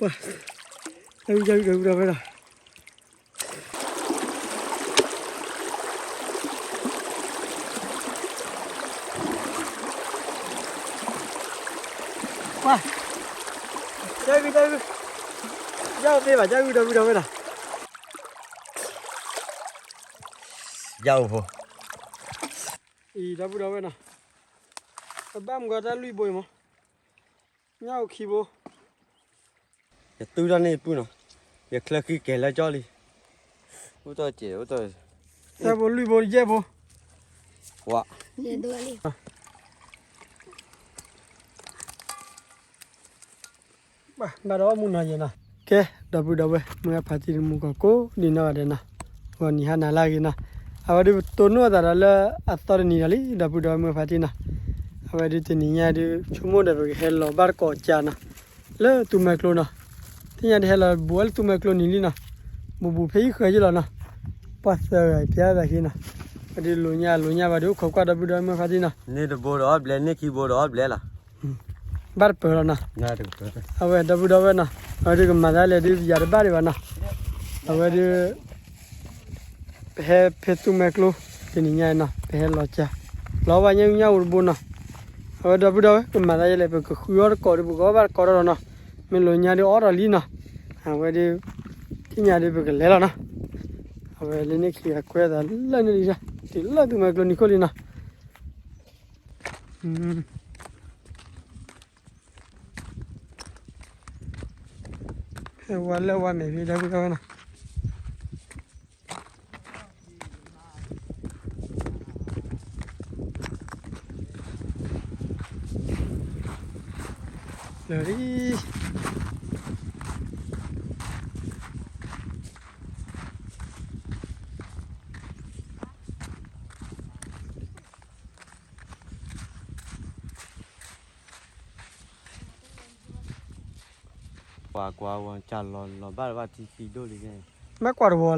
ပှၤ, တၢ်ဂုၢ်တၢ်ဂုၢ်တၢ်ဂုၢ်တၢ်ဝဲဒၣ်, ပှၤ, တၢ်ဂုၢ်တၢ်ဂုၢ်, ယၢ်အိၣ်သ့ဘၣ် တၢ်ဂုၢ်တၢ်ဂုၢ်တၢ်ဝဲဒၣ်, ယၢ်အိၣ်ဖိ, အံၤ တၢ်ပုၢ်တၢ်ဝဲၢ်နီၤ, ပဘၣ်မုၢ်ကီတၢ်လွံၢ်ဘိအံၤမး, ညၣ်အိၣ်ခံဘိ, ယတူၢ်ထီၣ်န့ၢ်ယပုၢ်နီၤ, ယချၢဃံကဲၤလၢကၠီလံ, အိၣ်တ့ၢ်အိၣ်တ့ၢ်, တၢ်ဘိလွံၢ်ဘိယဲၢ်ဘိ, ဝါ, ဘၣ်ဒီးအီၣ်မူနီၤယဲနီၤ, ကဲ, ဒီပုၢ်ဒီဝဲၢ် မုၢ်အဖါတံၢ်တမူကီၢ်ကိးဒံးနီၢ်ဂၤဒဲးနီၤ, ဂီၤနံၤဟါနၤလၢအဂ့ၤနီၤ, အဝဲဒုးပတိၢ်နီၣ်အသးဒီးလၢအသီတနံၤဒီးလံ ဒီပုၢ်ဒီဝဲၢ်မုၢ်အဖါတံၢ်နီၤ, အဝဲဒုးတနံၤညါဒုး ဆိကမိၣ်ဒီးပကဟဲလီၤဘၣ်တကိးကၢနီၤ, လၢသူမဲာ်ကျိနီၤ, သ့ၣ်ညါဒုးဟဲလီၤဘူးဝဲလၢသူမဲာ်ကျိနံၤလံနီၤ, ဘူးဘူးဖဲယံၤဃၢၤယ့ၣ်လီၤနီၤ, ပှၤသၢဂၤအံၤ ပျဲသးဟံနီၤ, ဝဲဒုးလိာ်ညါလိာ်ညါဘၣ်ဒုးအိၣ်ခိးကွၢ်ဒီပုၢ်ဒီဝဲၢ်မုၢ်အဖါတံၢ်နီၤ, န့ၢ်တဘိဒီးအီၣ်ဘျဲ န့ၢ်ခံဘိဒီးအီၣ်ဘျဲလီၤ, ဘၣ်တပၢၤလီၤနီၤ, အဝဲဒီပုၢ်ဒီဝဲၢ်နီၤ, အဝဲဒုးကမၤသးလဲၣ်ဒုးယၤတဘၣ်ဒံးဘၣ်နီၤ, အဝဲဒုး ပဟဲဖဲသူမဲာ်ကျိ တနံၤညါအံၤနီၤ, ပဟဲလီၤကၢ, လီၤဘၣ်ညၣ်အူညၣ်အူတဘိနီၤ, အဝဲဒီပုၢ်ဒီဝဲၢ် ကမၤသးယဲလဲၣ် ပကဃုအီၣ်တကိးဒီး ပကအီၣ်ဘၣ်တကိးဒီးနီၤ, မ့ၢ်လိာ်ညါဒုးအီၣ်ဒီးလံနီၤ, အဝဲဒုး သ့ၣ်ညါဒုးပကလဲၤလီၤနီၤ, အဝဲလၢန့ၣ်ခံဂၤကွဲသးလၢန့ၣ်လံ, တုၤလၢသူမဲာ်ကျိနံၤခိၣ်လံနီၤ, ဟဲဝဲလၢဝဲမဲာ်ဖံဒီပုၢ်ဒီဝဲၢ်နီၤ လၢာ်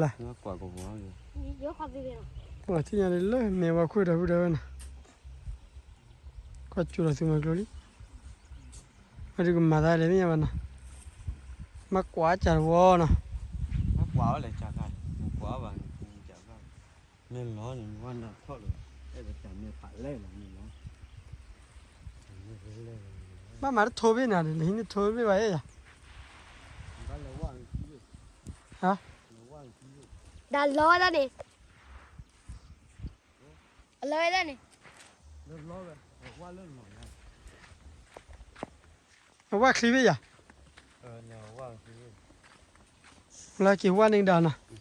လံ, ကွၢ်ကွၢ်ဝဲ ကၢ်လီၤလီၤဘၣ်လၢဘၣ်ထံခံဒိၣ်လံ, မ့ၢ်ကွၢ်တဝီလဲၣ်, ကွၢ်ကဝီၤ, ပှၤထံၣ်ညါလၢမဲာ်ဝဲခိၣ်ဒီပုၢ်ဒီဝဲၢ်နီၤ, ကွၢ်ကၠူလီၤသူမဲာ်ကျိလံ, ဝဲဒုးကမၤသးလဲၣ်သ့ၣ်ညါဘၣ်နီၤ, မ့ၢ်ကွၢ်ကၢ်တဝီနီၤ, မ့ၢ်ကွၢ်ဝဲလဲၣ်, မ့ၢ်လီၤန့ၣ် မ့ၢ်ဝဲနၢ်ထီၣ်လီၤ, အဲၣ်ဒိးတၢ်မ့ၢ်ဖးလဲၣ်လီၤန့ၣ်လီၤ, ဘၣ်မၤတထိဘ့ၣ်နၤန့ၣ် လၢဟံးန့ၢ်ထိဘ့ၣ်ဘၣ်ယဲယၤ, ဟါ, တၢ်လီၤဝဲဒၣ်န့ၣ်, အလီၤဝဲဒၣ်န့ၣ်, အဝဲချံဘ့ၣ်ယၤ, လၢက့ၤဝဲန့ၣ်ကဒါနီၤ,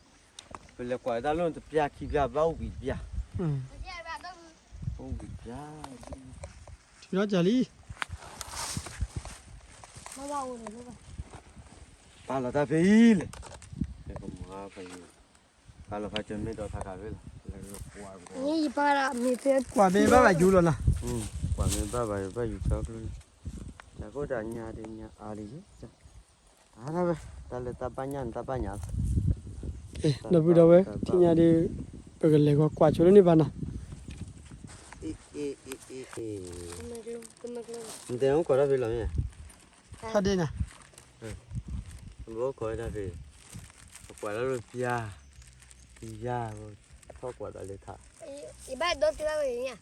ပလဲၤကွၢ်တၢ်လီၢ်တပျၢ်ခံပျၢ်ဘၣ်အိၣ်ဘှံးတပျၢ်, အိၣ်ဘှံးတပျၢ်, ထုးထီၣ်ကၢ်လံ, ပာ်လီၤတၢ်ဖဲအံၤလဲၣ်, ပာ်လီၤဖးကၢ်မ့ၢ်ဒီးဖးကၢ်ဖဲလဲၣ်, ကွၢ်မ့ၢ်ဘၣ်ဘၣ်ယူၤလီၤနီၤ, ကွၢ်မ့ၢ်ဘၣ်ဘၣ်ယူၤကၢ်ကျိ, တၢ်ကိၢ်တၢ်ညါဒ်ညါအါလံ, အါဝဲ တၢ်လၢတၢ်ဘၣ်ညၣ်န့ၣ်တၢ်ဘၣ်ညၣ်, ဒီပုၢ်ဒီဝဲၢ် ထံၣ်ညါဒုး ပကလဲၤဂီၤကွၢ်ဆိလၢန့ၣ်ဘၣ်နီၤ, နတဲနကွၢ်တၢ်ဖဲလီၤမ့ၢ်, ဖးဒ့နၤ, ဘၣ်ကွၢ်တၢ်ဖဲ, ပကွၢ်လၢပျၢ်, ပျၢ်, ထီၣ်ကွၢ်တၢ်လၢထး, ယဘၣ်ဒိတဘၣ်ဝဲန့ၣ်,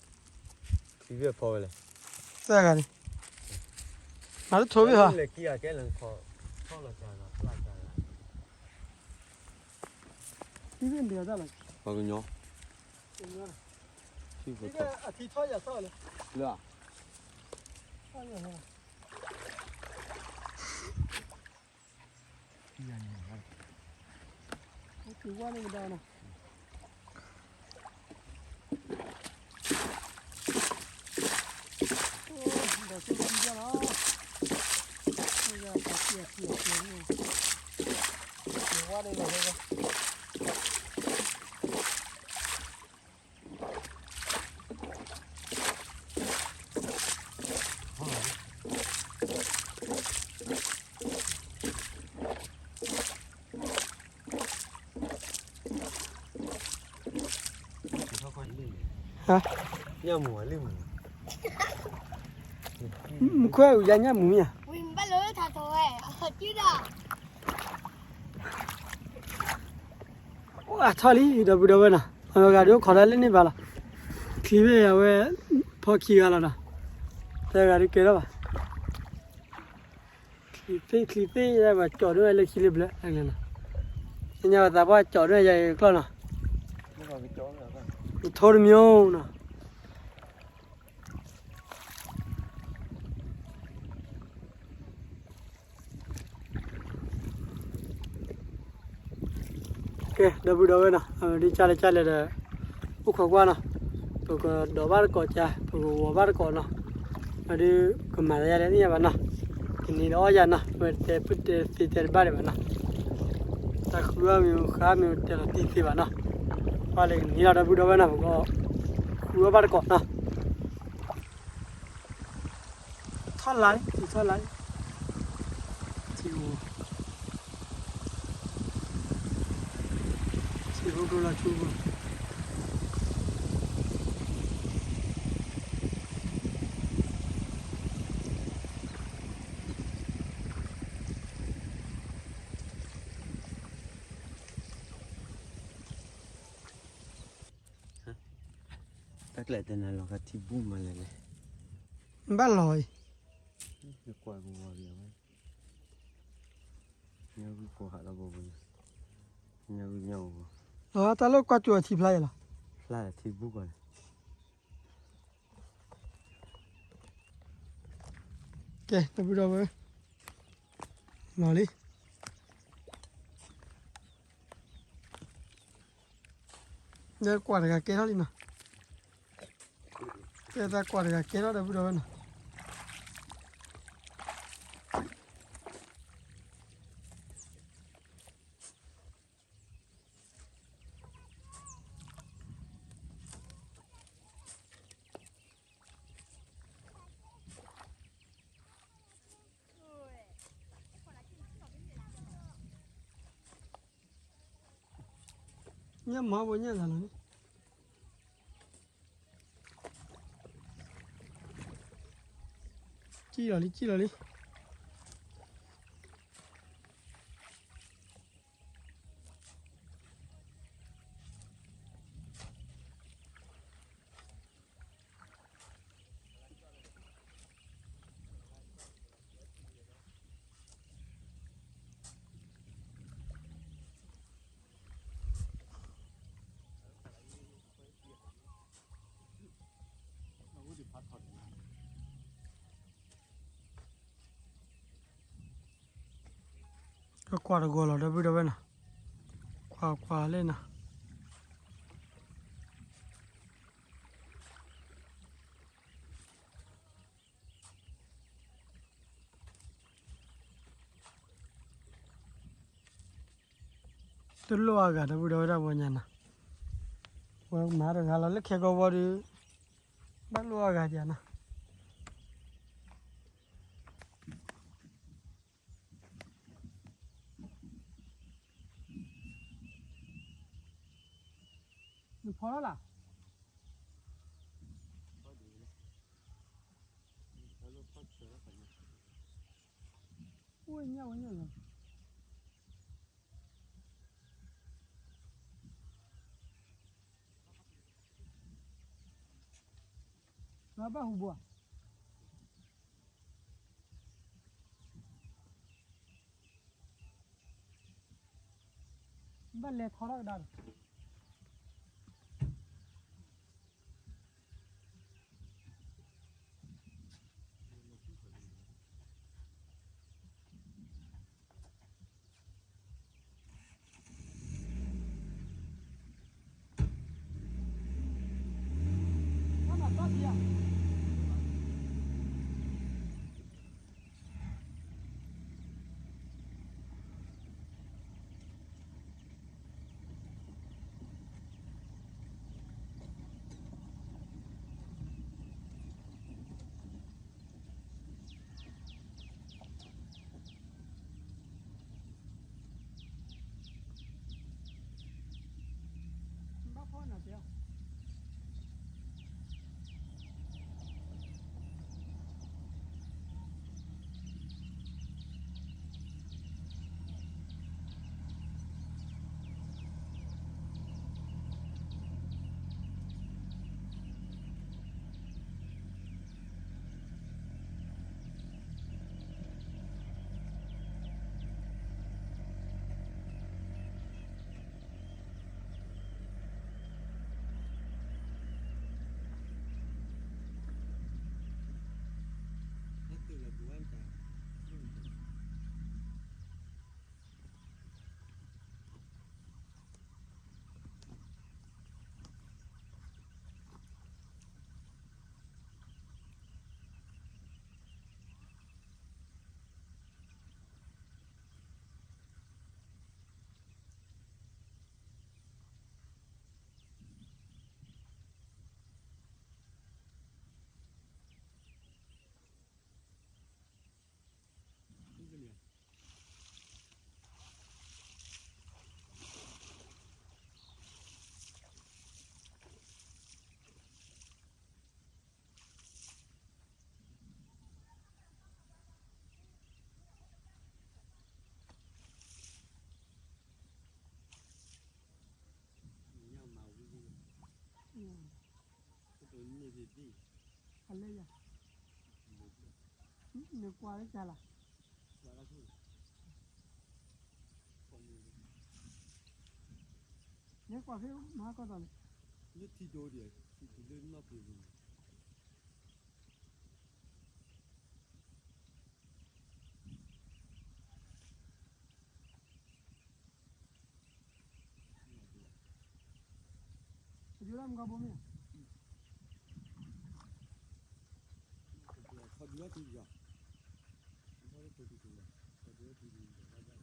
ခံဘ့ၣ်ဖီဝဲလဲၣ်, သၢဂၤန့ၣ်, မၤတထိဘ့ၣ်ဟီ, ပှၤကညီ, အထံထီၣ်ယၤထီၣ်လဲၣ်, လၢ ဝါန့ၣ်ကဒါနီၤ, ဒီးသူခံကြလီၤ, ဝါန့ၣ်လီၤ, ဟါ, မုၢ်ခွဲးအူယါညၣ်မူမ့ၢ်ဧါ, ဝံၤဘၣ်လၢထးထီဝဲ, အဟီၣ်ကံဒၣ် အထီၣ်လံ ဒီပုၢ်ဒီဝဲၢ်နီၤ, အဝဲဂၤဒုးအိၣ်ခိးဒၣ်လၢန့ၣ်ဘၣ်လီၤ. ချံဘ့ၣ်အဝဲ ဖီခံဂၤလီၤနီၤ, တဂၤဒုးကဲထီၣ်ဘၣ်. ချံသ့ၣ်ချံသ့ၣ် ပှၤကၠီဒိၣ်ဝဲလၢခံလၢဘျၢလီၤနီၤ, ညါပှၤသးပှၢ်ကၠီဒိၣ်ယၤအံၤကျီၢ်နီၤ, ယထိတမံၤနီၤ. ကဲ ဒီပုၢ်ဒီဝဲၢ်နီၤ, အဝဲဒုးကၢ်လဲၣ်ကၢ်လဲၣ်ဒီး အိၣ်ခိးကွၢ်နီၤ, ပကဒိးဘၣ်တကိးကၢ် ပကဝီၤဘၣ်တကိးနီၤ, အဝဲဒုးကမၤလၢယၤလၢသ့ၣ်ညါဘၣ်နီၤ, ကန့ၢ်ဒီးအီၣ်ယၤနီၤ, ပတဲပတဲသ့တဲတဘၣ်ဒံးဘၣ်နီၤ, တၢ်ဃုအီၣ်မ့ၢ်ဃါမ့ၢ်တဲလီၤတံၢ်သ့ဘၣ်နီၤ, ပှၤလၢကန့ၢ်လီၤဒီပုၢ်ဒီဝဲၢ်နီၤ, ပကဃုအီၣ်ဘၣ်တကိးနီၤ. ထီၣ်လါလံ ထီၣ်လါလံ, ထံ, ထံဖိကျိလီၤထူဖိ. တၢ်ကျဲၤတနၤလီၤခါထံဘူၣ်မးလဲၣ်လဲၣ်, ဘၣ်လီၤအံၤ, ကွၢ်ကဝီၤလံဝဲ, ညၣ်ဂုၢ်ကိးဟးလီၤဘိဘိ, ညၣ်ဂုၢ်ညၣ်ဂုၢ်, တၢ်လၢကွၢ်ကၠိအထံဖျါအံၤလီၤ, ဖျါထံဘူၣ်ကီးန့ၣ်. ကဲ ဒီပုၢ်ဒီဝဲၢ်, လီၤလံ. ကွၢ်တဂၤကဲထီၣ်လံနီၤ, ကဲသးကွၢ်တဂၤကဲထီၣ်ဒီပုၢ်ဒီဝဲၢ်နီၤ. ညၣ်မၤဘိညၣ်သးလီၤန့ၣ်, ကံၣ်လီၤလံ ကံၣ်လီၤလံ. ကကွၢ်တဂီၤလီၤ ဒီပုၢ်ဒီဝဲၢ်နီၤ, ကွၢ်ကွၢ်လၢနီၤ. တလိၣ်အဂၤ ဒီပုၢ်ဒီဝဲၢ်ဒၣ်ဝဲညါနီၤ, ဝဲမၤတဂၤလီၤလၢခဲကီၢ်ဝီဒီး ဘၣ်လိၣ်အဂၤဒံးနီၤ. နဖီလၢ်လၢ်, အိၣ်ညၣ်ဝဲညၣ်လီၤ, လီၤဘၣ်ဟူဘိဧါ. ဘၣ်လဲၤထီထီၣ်ကဒါဒီး အလဲယၤ, နကွၢ်လၢကၢ်လီၤ, နကွၢ်ဖဲမၤကီၢ်တီၤန့ၣ်, လၢထံဒိၣ်ဒံး, ထံဒိၣ်လၢနီၢ်ပ့ၤပူၤန့ၣ် ပယိၤလၢမုၢ်ကီၢ်ဘိမ့ၢ်, ခီဒုးဝဲထံယၤ, ခီဒုးဝဲထံဒုး, ခီဒုးဝဲထံဒုး,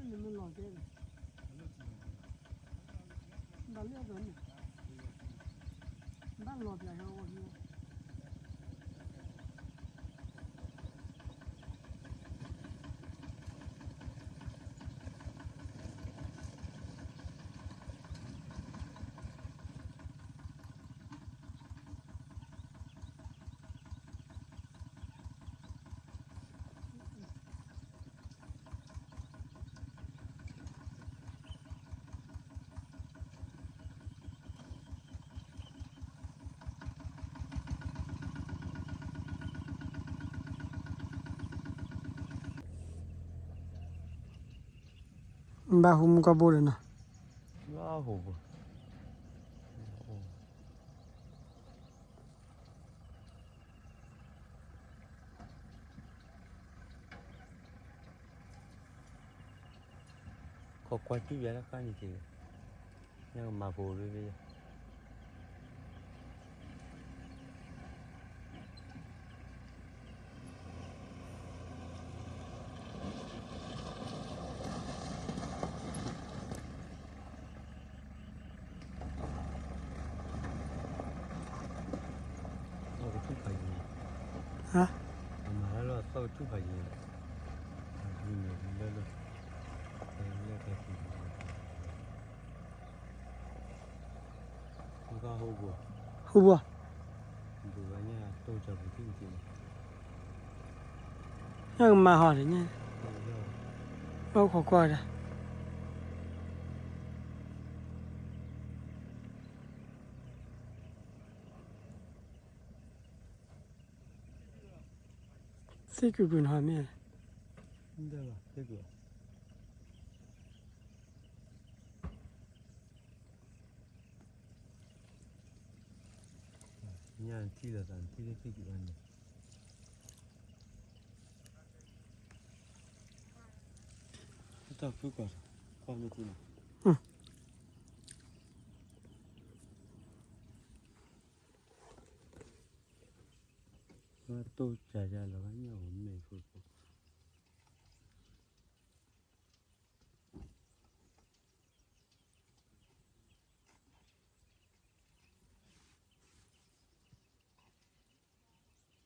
နမ့ၢ်လီၤကဲန့ၣ်, ဘၣ်လၢအသးန့ၣ်, ဘၣ်လီၤပျၢ်ဟဲဝဲဟံၣ် ဘၣ်ဟူမူကီၢ်ဘိဒီးနီၤ, ခိးကွၢ်စုယၤလၢဃါန့ၣ်က့ၤ, ညၣ်ကမၤဖိလၢလၢယၤ သီကထူၣ်ဖးယံၤ, ဟါ, အမၤလၢလီၤသီကထူၣ်ဖးယံၤ, အဘျုးန့ၣ်လၢလီၤ, လၢကဲက့ၤ ဟူဘိ, ညၣ်ကမၤဟီၣ်န့ၣ်, ဘၣ်ခိးကွၢ်ဒီး သ့ၣ်ကုၢ်ကုၢ်နီၤမ့ၢ်, ညၣ်ထံၣ်လီၤသးထံၣ်လၢသ့ၣ်ကုၢ်ဘၣ်န့ၣ်, တၢ်ဖုကွၢ်, ကွၢ်မ့ၢ်ထံၣ်နီၤ, ဘၣ်တိၢ်စၢ်ယၤလီၤဘၣ်ညၣ်အီၤမဲာ်ဖိဖိ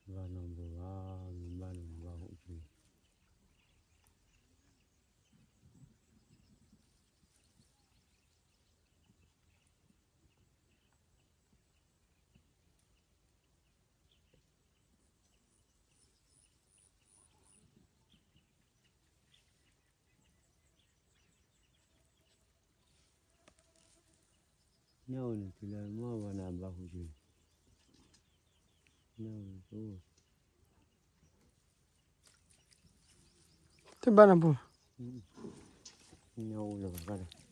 ဘၣ်နီၢ်ဘိဘၣ်, မ့ၢ်ဘၣ်နီၢ်ဘိဘၣ်အိၣ်က့ၤ, ညၣ်အိၣ်န့ၣ် တုၤလၢမ့ၢ်ဝဲနၤဘၣ်ဟူးက့ၤ, ညၣ်အိၣ်န့ၣ် တဘၣ်နၤပူၤ, ညၣ်အိၣ်လၢၤဘၣ်ဒီး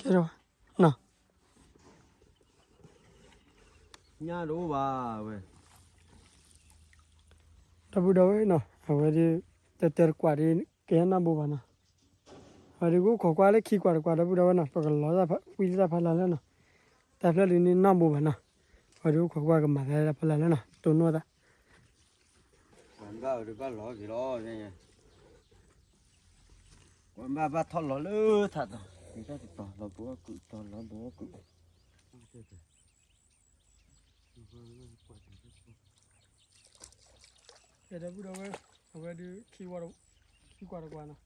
ကဲထီၣ်, ညၣ်တအိၣ်ဘၣ်ဝဲ, ဒီပုၢ်ဒီဝဲၢ်နီၤ အဝဲဒၣ် တတၢၤတကွၢ်ဒီး ကဟဲနီၢ်ဘိဘၣ်နီၤ. အဝဲဒုးကအိၣ်ခိးကွၢ်လၢခံကွၢ်တကွၢ်ဒီပုၢ်ဒီဝဲၢ်နီၤ, ပကလီၤဝံသ့ၣ်တၢ်ဖးလၢ်လၢနီၤ. တၢ်ဖျၢၣ်ဒုးန့ၣ်နီၢ်ဘိဘၣ်နီၤ. အဝဲဒုးကအိၣ်ခိးကွၢ်ကမၤသးလၢတၢ်ဖးလၢ်လၢနီၤ, တိၢ်နီၣ်သး ဘၣ်ဘၣ်လီၤက့ၤလီၤ, ကွၢ်ဘၣ်ဘၣ်ထီၣ်လီၤလၢထးတီၤ, တတီၤလီၤဘိအီၣ်ကုၣ်, တတီၤလီၤဘိအီၣ်ကုၣ်. ကဲဒီပုၢ်ဒီဝဲၢ်, အဝဲဒုးခံဝီ, ခံကွၢ်တကွၢ်နီၤ.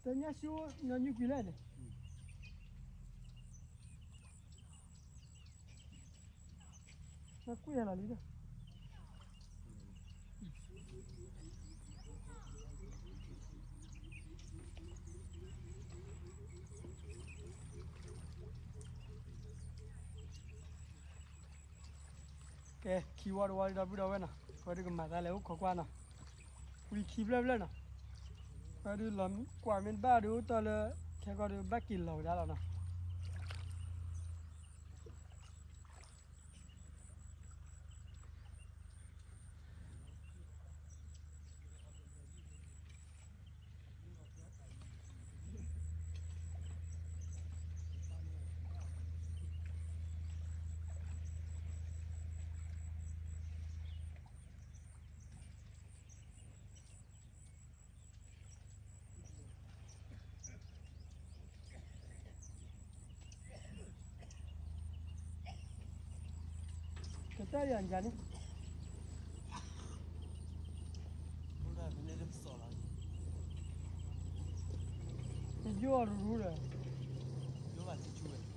တညၣ်ဆူၣ်ညီနုၢ်ကွံာ်လဲၣ်န့ၣ်, ကွံာ်လီၤလံဒီး ကဲ ခံဝီတဝီဒီပုၢ်ဒီဝဲၢ်နီၤ, အဝဲဒုးကမၤသးလဲၤအိၣ်ခိးကွၢ်နီၤ, ဝံခံဖျၢၣ်ဖျၢၣ်နီၤ, အဝဲဒုးလီၤကွၢ်မ့ၢ်တဘၣ်ဒီးအိၣ်တီၢ်လၢ ခဲကီၢ်ဒီးဘၣ်က့ၤလီၤဝဲဒၣ်လီၤနီၤ. ကတၢၢ်ယၤန့ၣ်, တယိၣ်အရူရူဒီး, ယိၣ်ဘၣ်ထံဆူဝဲ. ဖီၣ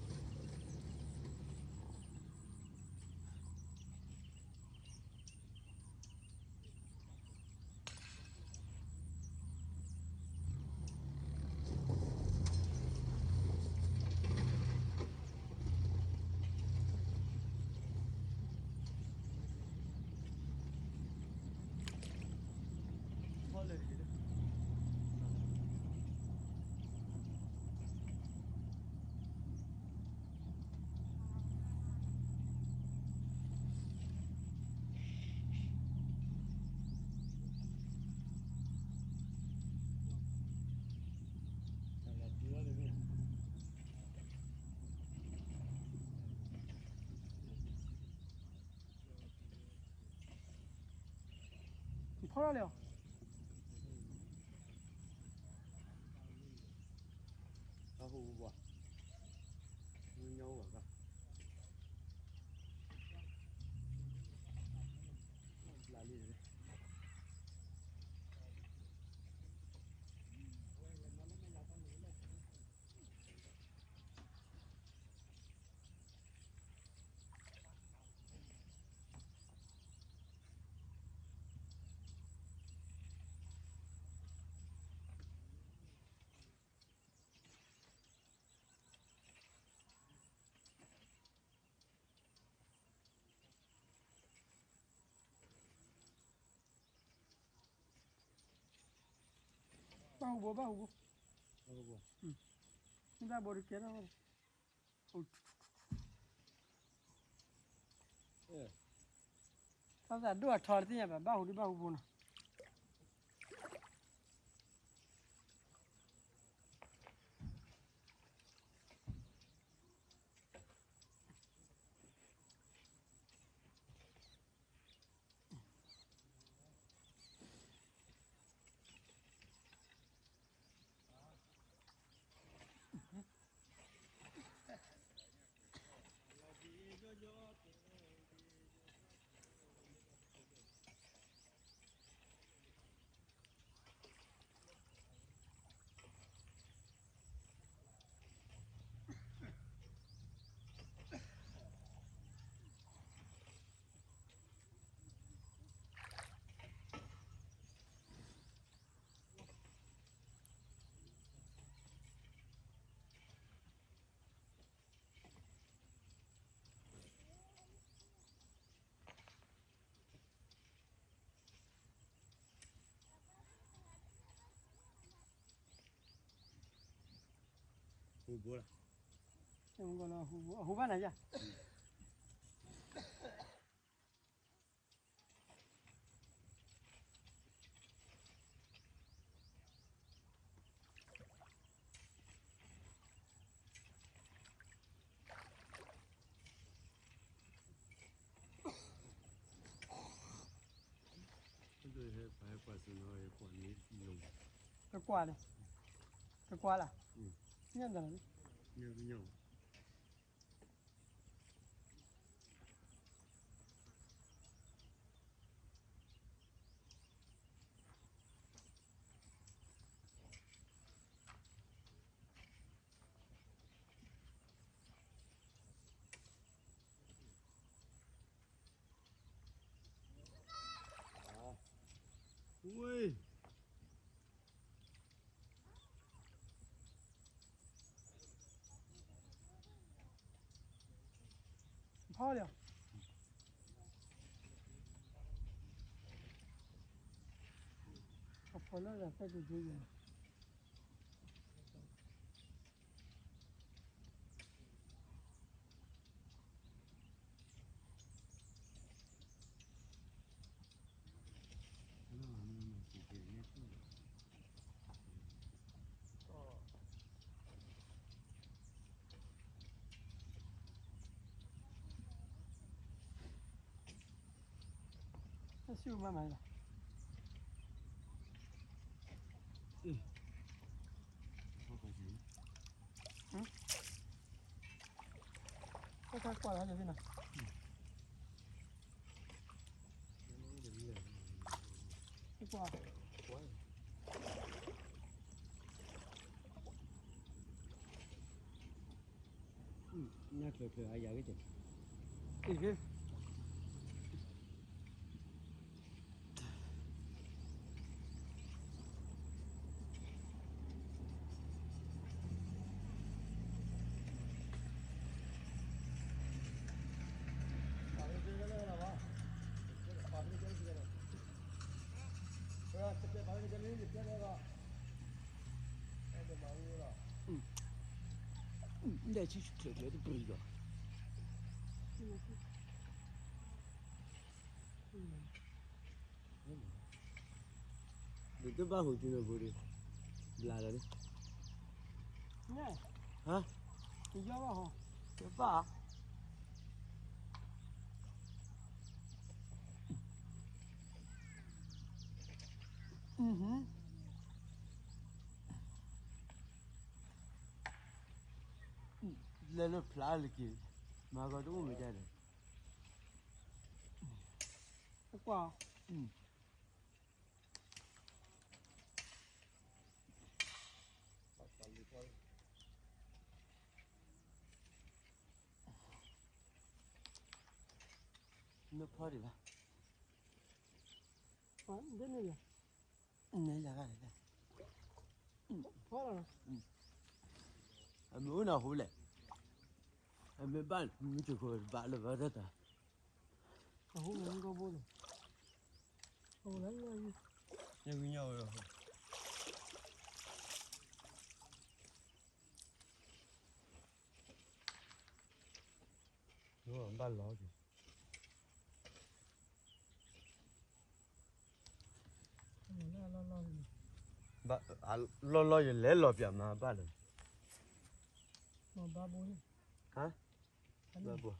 ်ထီၣ်လဲၣ်အီၤ, တၢ်ဟူးဘၣ်, မ့ၢ်ညါအိၣ်ဘၣ်က, ဘျးလံတဝဲ. ဘၣ်ဟူးဘိ ဘၣ်ဟူးဘိ, မ့ၢ်ဘၣ်ဘိတကဲထီၣ်ဘၣ်, တၢ်သးဒိၣ်အထီတသ့ၣ်ညါဘၣ်, ဘၣ်ဟူးဒုးဘၣ်ဟူးဘိနီၤ. ဟူဘိလီၤ, အဟူဘၣ်နၤယၤ, ကကွၢ်န့ၣ်, ကကွၢ်လၢ, ညၣ်တၢ်လီၤ, ညၣ်, ဝ့ၢ် ဖီလီၤ, အဖီလီၤဒီး ပဲၢ်က့ၤက့ၤယၤ အစုမၤမၤလီၤ, တၢ်ကွၢ်လီၤယဖဲနီၤ, တၢ်ကွၢ် နၢ်ချၢချၢအယၤဂ့ၤ, အံၤဂ့ၤ လဲၤဆံချၢချၢတပျံၤဘၣ်, ဒုးတဘၣ်ဟူးကၠူနၢ်ပူၤဒီး ဘျးလီၤ, ဟါ, တဘၣ်, လဲၤလၢဖျါလၢက့ၤ, မၤကီးတအိၣ်မ့ၢ်ဒၣ်ဒီး, ကွၢ် နဖီဒံးဘၣ်, န့ၣ်လၢဂၤန့ၣ်, အမ့ၢ်အိၣ်နၤဟူလဲၣ်, အမ့ၢ်ဘၣ်မုၢ်တခိၣ်ဘၣ်လၢၤဘၣ်တၢ်, အဟူန့ၣ်ကဘိန့ၣ်, ဘၣ်လီၤက့ၤ လီၤလီၤယလဲၤလီၤပၠးမၤဘၣ်လၢၤ, ဘၣ်ဘိ, ဘၣ်ဘိ, ခံဘိ, ခံ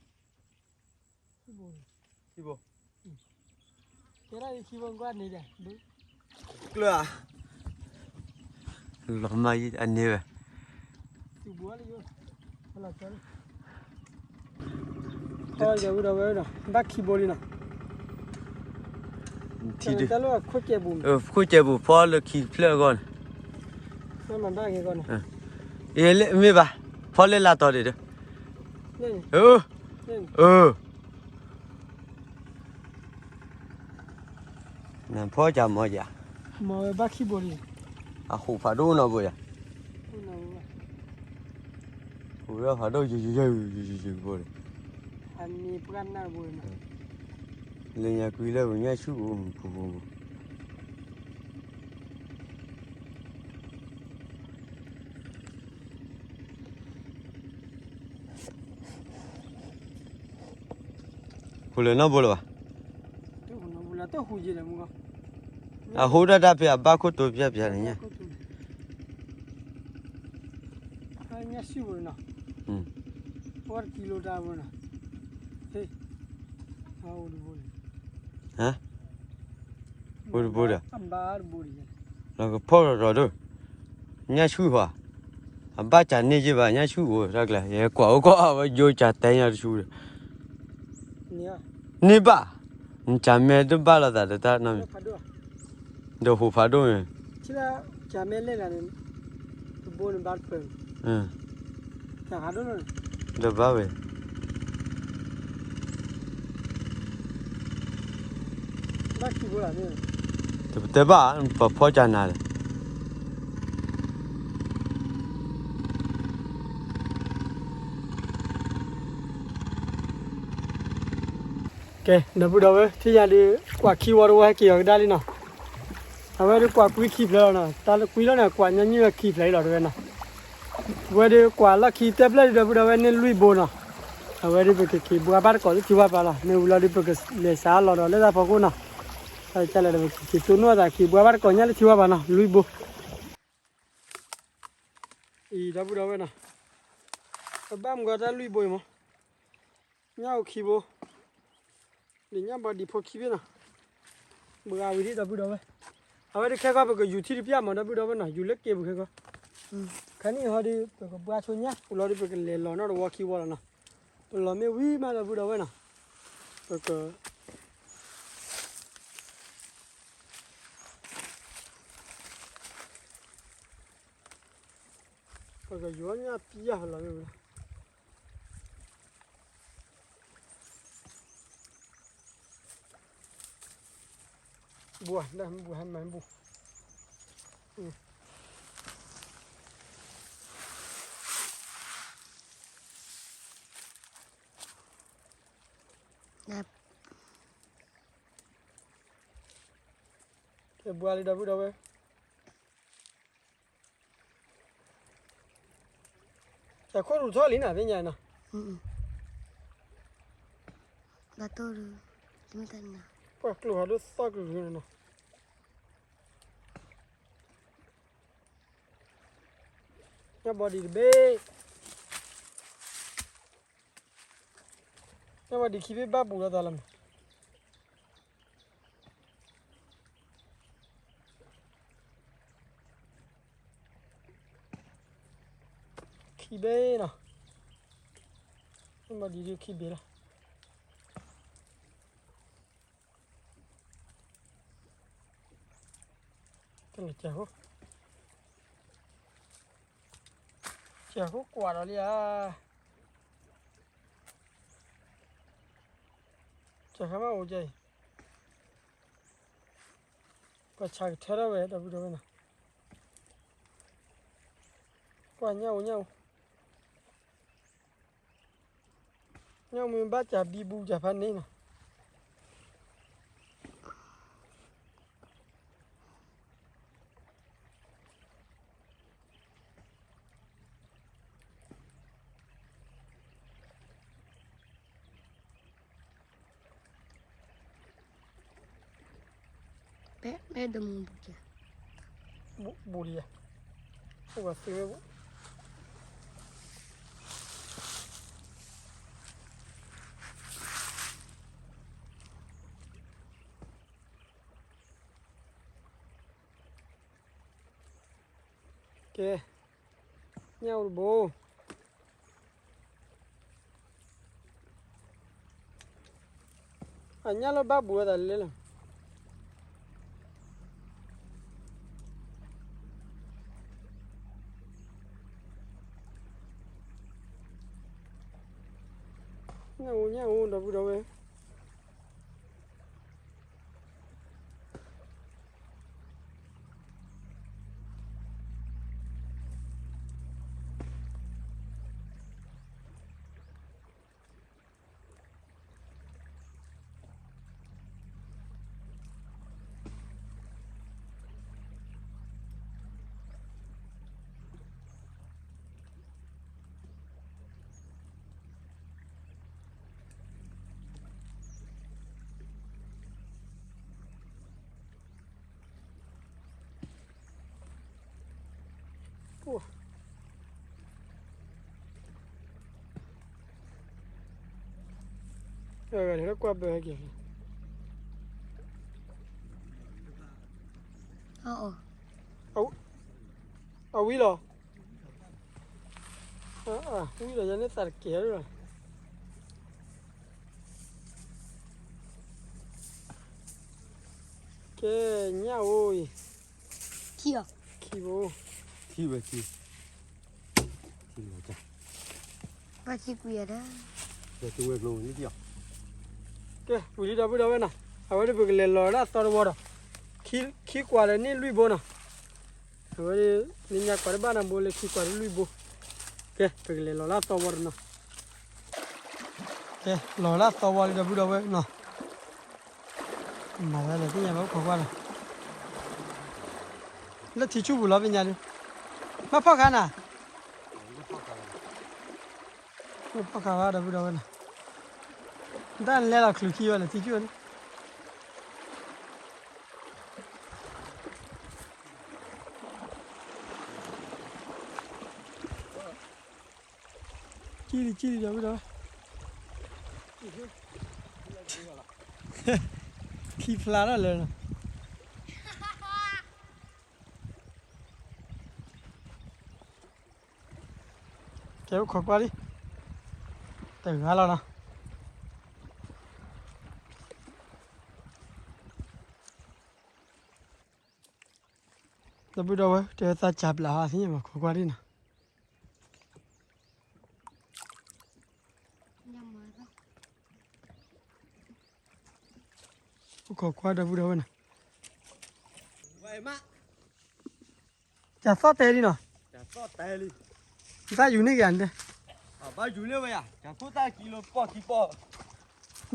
ဘိ, ကျၢၤဧါ, လီၤမၢ်အန့ၢ်ဝဲ ဘၣ်ခံဘိလံနီၤ, ထံဒုး, ခိၣ်ကဲပူၤဖီလၢခံဖျၢၣ်အဂီၢ်န့ၣ်, မ့ၢ်ဘၣ်, ဖီလၢလာ်တီၤဒံးဒီး, နဖီကမီယၤ, မ့ၢ်ဝဲဘၣ်ခံဘိလံ, အဟူးဖးဒိၣ်နီၢ်ဘိယၤ, ဟူးဒီးဖးဒိၣ်ယုၢ်ယုၢ်ယုၢ်ယုၢ်ယုၢ်ဘိလံ, လၢညါကွံလၢပညၣ်ဆူၣ်အိၣ်မူပူၤပူၤပူၤ. ဟူးလၢနီၢ်ဘိလၢၤဘၣ်. အဟူးတၢ်တၢ်ဖဲအဘၣ်ခိၣ်တိပျၢ်ပျၢ်န့ၣ်ညါ. ဟါ, အိၣ်တဘိဒီး လီၤကဖီၣ်ထီၣ်ထီၣ်ဒိၣ်, ညၣ်ဆူၣ်ဟီ, အဘၣ်စးန့ၢ်ယ့ၢ်ဘၣ် ညၣ်ဆူၣ်အိၣ်တၢ်ကျဲ ယကွၢ်အိၣ်ကီၢ်အဝဲယိကၢ်တဲညါတဆူဒီး, န့ၢ်ဘၣ်, နစးမဲတဘၣ်လိာ်သးတတၢ်နီတမံၤ, ဒီးဟူးဖးဒိၣ်န့ၣ်, ဒီးဘၣ်ဝဲ တပတဲဘၣ် ပဖီၣ်ကနၤလဲၣ်. ကဲ ဒီပုၢ်ဒီဝဲၢ် ထံၣ်ညါဒီး ကွၢ်ခံဝီတဝီဟဲက့ၤအီၤကဒါလံနီၤ, အဝဲဒုးကွၢ်ကွံခံဖျၢၣ်လီၤနီၤ, တၢ်လၢကွံလီၤန့ၣ် ကွၢ်ညီနုၢ်ခံဖျၢၣ်အံၤလီၤတဝဲနီၤ, ဝဲဒုးကွၢ်လီၢ်ခံတဲဖျၢၣ်ဒီး ဒီပုၢ်ဒီဝဲၢ်န့ၢ်လွံၢ်ဘိနီၤ, အဝဲဒုးပကက့ၤဘှါဘၣ်တကိးလၢထံဝါပၤလီၤ, မ့ၢ်ဝံၤလီၤဒီးပကလဲၤစးလီၤဒီးလၢတၢ်ဖီခိၣ်နီၤ, တၢ်ကလဲၤဒီးပကက့ၤတိၢ်နီၣ်သး က့ၤဘှါဘၣ်တကိးညါလၢထံဝါပၤနီၤ, လွံၢ်ဘိ အံၤ ဒီပုၢ်ဒီဝဲၢ်နီၤ, ပဘၣ်မုၢ်ဂီၤတၢ်လွံၢ်ဘိအံၤမး, ညၣ်အိၣ်ခံဘိ, ဒ်ညၣ်ဘီဒံးဖိခံဘ့ၣ်နီၤ, ဘှါဝံၤဒ်ဒီပုၢ်ဒီဝဲၢ်, အဝဲဒ်ခဲကီၢ်ပကယူၤထံတပျၢ်မး ဒီပုၢ်ဒီဝဲၢ်နီၤ, ယူၤလၢက့ၤပူၤခဲကီၢ်, ခါနံၣ်ဟီဒ် ပကဘှါဆိညၣ် ပူၤလီၤဒ်ပကလဲၤလီၤနီၣ်တဝီခံဝီလီၤနီၤ, ပလီၤမ့ၢ်ဝံၤမး ဒီပုၢ်ဒီဝဲၢ်နီၤ, ပက ပကယီၤညၣ်ပျၢ်လီၤမ့ၢ်ဝံၤလီၤ, ဘှါ ဘှါ မၤဘူၣ် ကဲဘှါလံ ဒီပုၢ်ဒီဝဲၢ်, တၢ်ခိၣ်ရူၢ်ထီၣ်လံနီၤ သ့ၣ်ညါနီၤ, ပှၤကျိၤဟးဒိၣ်သီၣ်ကရူၢ်နီၤ, ညၣ်ဘီဒံးတဘ့ၣ်, ညၣ်ဘီဒံးခံဘ့ၣ်ဘၣ်ဘူးလိာ်သးလီၤမး ခံဘ့ၣ်နီၤ, မ့ၢ်ဘၣ်ဒ်ဒုးခံဘ့ၣ်လီၤ, တလၢကၢၤ, ကၢၤဃိကွၢ်ဒီးလံဧါ, ကၢၤဃါမးအိၣ်ကၢၤအံၤ ပှၤဆးကထၢထီၣ်ဝဲ ဒီပုၢ်ဒီဝဲၢ်နီၤ, ကွၢ်ညၣ်အိၣ်ညၣ်အိၣ်, ညၣ်မ့ၢ်ဘၣ်စးဘံဘူစးဖးန့ၣ်နီၤ ဘူးလံယၤ, ဘူး, ကဲ, ညၣ်အိၣ်တဘိ, အညၣ်လၢဘၣ်ဘူးဝဲသးလဲၣ်လီၤ. ညၣ်အိၣ် ညၣ်အိၣ် ဒီပုၢ်ဒီဝဲၢ်. အိၣ် လၢကွၢ်ဘၢဟဲက့ၤ အဝံၤလီၤ. ဝံၤလီၤ ယန့ၢ်သးတကဲလီၤ. ကဲ ညၣ်အိၣ်အံၤ ခံဘိ ခံဝဲခံ ဘၣ်ခံကွံာ်အီၤဒီး ကဲ ဝံၤလံဒီပုၢ်ဒီဝဲၢ်နီၤ, အဝဲဒၣ်ပကလဲၤလီၤလၢအသီတဝီဒီး ခံကွၢ်ဒီးန့ၢ်လွံၢ်ဘိနီၤ, အဝဲ လၢညါကွၢ်တဘၣ်နီတဘိ လၢခံကွၢ်တလွံၢ်ဘိ, ကဲ ပကလဲၤလီၤလၢအသီဝီတနီၤ, ကဲ လီၤလၢအသီဝီလံဒီပုၢ်ဒီဝဲၢ်နီၤ. မၤဝဲလဲၣ်သ့ၣ်ညါဘၣ် အိၣ်ခိးကွၢ်လီၤ, လၢထံဆူၣ်ပူၤလီၤ ပညါဒုး, ဘၣ်ဖီၣ်ခါနၤ, ဘၣ်ဖီၣ်ခါဘၣ်ဒီပုၢ်ဒီဝဲၢ်နီၤ, တၢ်လဲၤလီၤချုးခံဝဲလဲၣ် ထံဆူၣ်န့ၣ် ကံၣ်လံ ကံၣ်လံ ဒီပုၢ်ဒီဝဲၢ်, ခံဖျါထီၣ်လၢာ်နီၤ, ကဲ အိၣ်ခိးကွၢ်လံ, တဂၤလီၤနီၤ. ဒီပုၢ်ဒီဝဲၢ် တဲသးကၢ်ပျၢ်ဟီသ့ၣ်ညါမး ခိးကွၢ်ဒံးနီၤ, အိၣ်ခိးကွၢ်ဒီပုၢ်ဒီဝဲၢ်နီၤ, ကၢ်သီၣ်တဲလံနီၤ, သးယူၤန့ၢ်က့ၤန့ၣ်,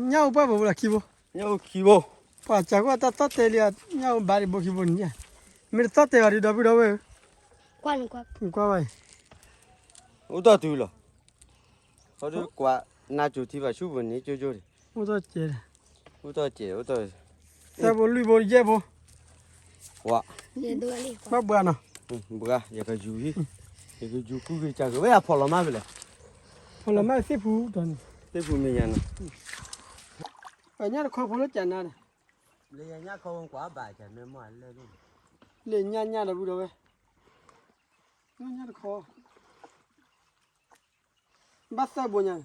ညၣ်အိၣ်ပှၢ်ဘိလီၤခံဘိ, ပှၤကၢ်ကွၢ်တၢ်သီၣ်တဲလံ, ညၣ်အိၣ်ဘၣ်ဒံးဘိခံဘိန့ၣ်, မ့ၢ်တသီၣ်တဲဘၣ်ဒံး ဒီပုၢ်ဒီဝဲၢ်, ကွၢ်ဘၣ်အံၤ, အိၣ်တ့ၢ်တုၤလီၤ, နၢ်ကၠိၤထံဘၣ်ဆူၣ်ပူၤန့ၣ် ကၠိကၠိန့ၣ်, အိၣ်တ့ၢ်ကဲ, အိၣ်တ့ၢ်ကဲ, သၢဘိလွံၢ်ဘိယဲၢ်ဘိ, ဝါ, ဘၣ်ဘှါနီၤ, ဘှါ ယကယူၤ, ယကယူၤကူက့ၤကၢ်က့ၤဝဲ အဖီၣ်လီၤမၢ်ဖဲလဲၣ်, ဖီၣ်လီၤမၢ်သ့ၣ်ဖူတၢ်န့ၣ်, သ့ၣ်ဖူမဲာ်ညါနီၤ, ပှၤညၣ်တခီဖိလၢကၢ်နါန့ၣ်, လၢညါညၣ်ခီဝဲကွၢ်ဘၣ်ကၢ်မ့ၢ်မ့ၢ်လဲၣ်, လၢညါညၣ်ဒီပုၢ်ဒီဝဲၢ်, ညၣ်တခီ ဘၣ်သၢဘိညါ,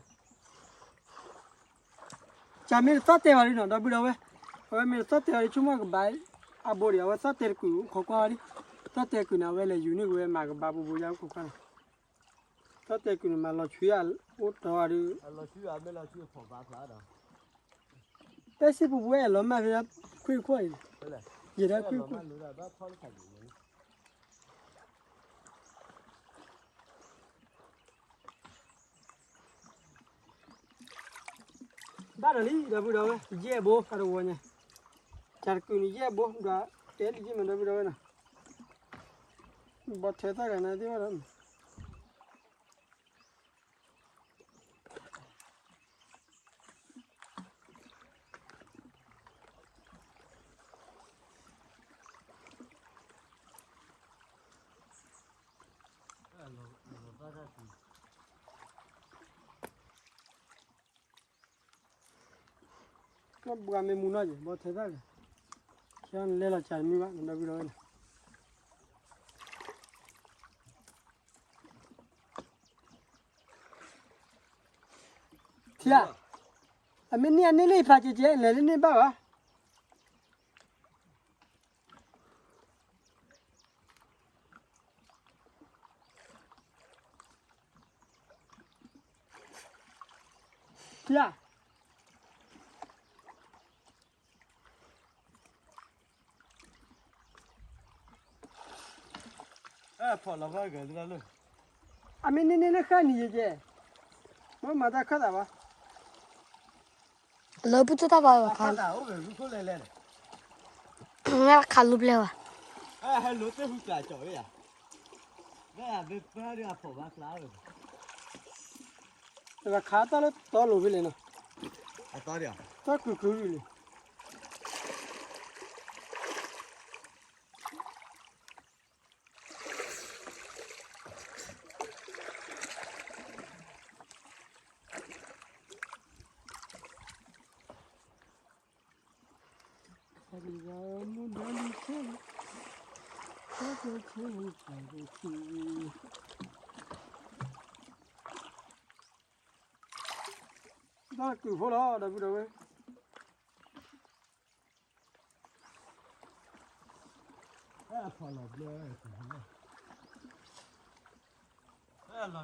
ကၢ်မ့ၢ်တသီၣ်တဲဘၣ်ဒံးနီၤ ဒီပုၢ်ဒီဝဲၢ်, အဝဲမ့ၢ်တသီၣ်တဲဘၣ်ဒံး ဆိကမိၣ်ကဘၣ်, အဘိဒံး အဝဲသီၣ်တဲတကုာ် ခိးကွၢ်ဒံး, သီၣ်တဲကုာ်န့ၣ် အဝဲလဲၤယူၤန့ၢ်က့ၤဝဲမၤကဘၣ်ပူၤပူၤယါခိးကွၢ်န့ၣ်, သီၣ်တဲကုာ်န့ၣ် မၤလီၤဆွံအအိၣ်တီၤဒုး, ပဲစံၣ်ပူၤပူၤဝဲအလီၤမၢ်ဖဲခွံခွီၣ်အံၤ, ယဲဒၣ်ခွံခွီၣ် ဘၣ်ဒီးလံ ဒီပုၢ်ဒီဝဲၢ် ယဲၢ်ဘိ အတဝီညါ, ကၢ်တကုာ်န့ၣ် ယဲၢ်ဘိ ဒီးတဲလံယ့ၢ်မး ဒီပုၢ်ဒီဝဲၢ်နီၤ, ဘီထဲသၣ်ဂၤန့ၣ်သ့ၣ်ဘၣ်ဒီး ကဘှါမ့ၢ်မူနီၢ်ယဲၢ် ဘီထဲသၣ်ဂၤ, ခဲအံၤလဲၤလီၤကၢ်တမံၤဘၣ် ဒီပုၢ်ဒီဝဲၢ်နီၤ, ထံဧါ, အမ့ၢ်န့ၢ်အန့ၢ်လၢယဖးကဲကဲ လဲၤလၢန့ၢ်ဘၣ်ဘၣ်. ထံဧါ, အမ့ၢ်န့ၢ်န့ၢ်လၢဃၣ်နံၤယဲၢ်ကဲ, မ့ၢ်မၤတၢ်ခၢၣ်သးဘၣ်. လၢပူၤတၢ်ဘၣ်ဘၣ်ခါ, ခါလိပျဲၢ်ဘၣ်. တၢ်ခါတၢ်လၢတီလိၤဖဲလဲၣ်နီၤ, တၢ်ကုၢ်ကုၢ်ရူၢ်လံ. တၢ်ကုၢ်ဖိလီၤ ဒီပုၢ်ဒီဝဲၢ်, လီၤဘျၢ, လီၤ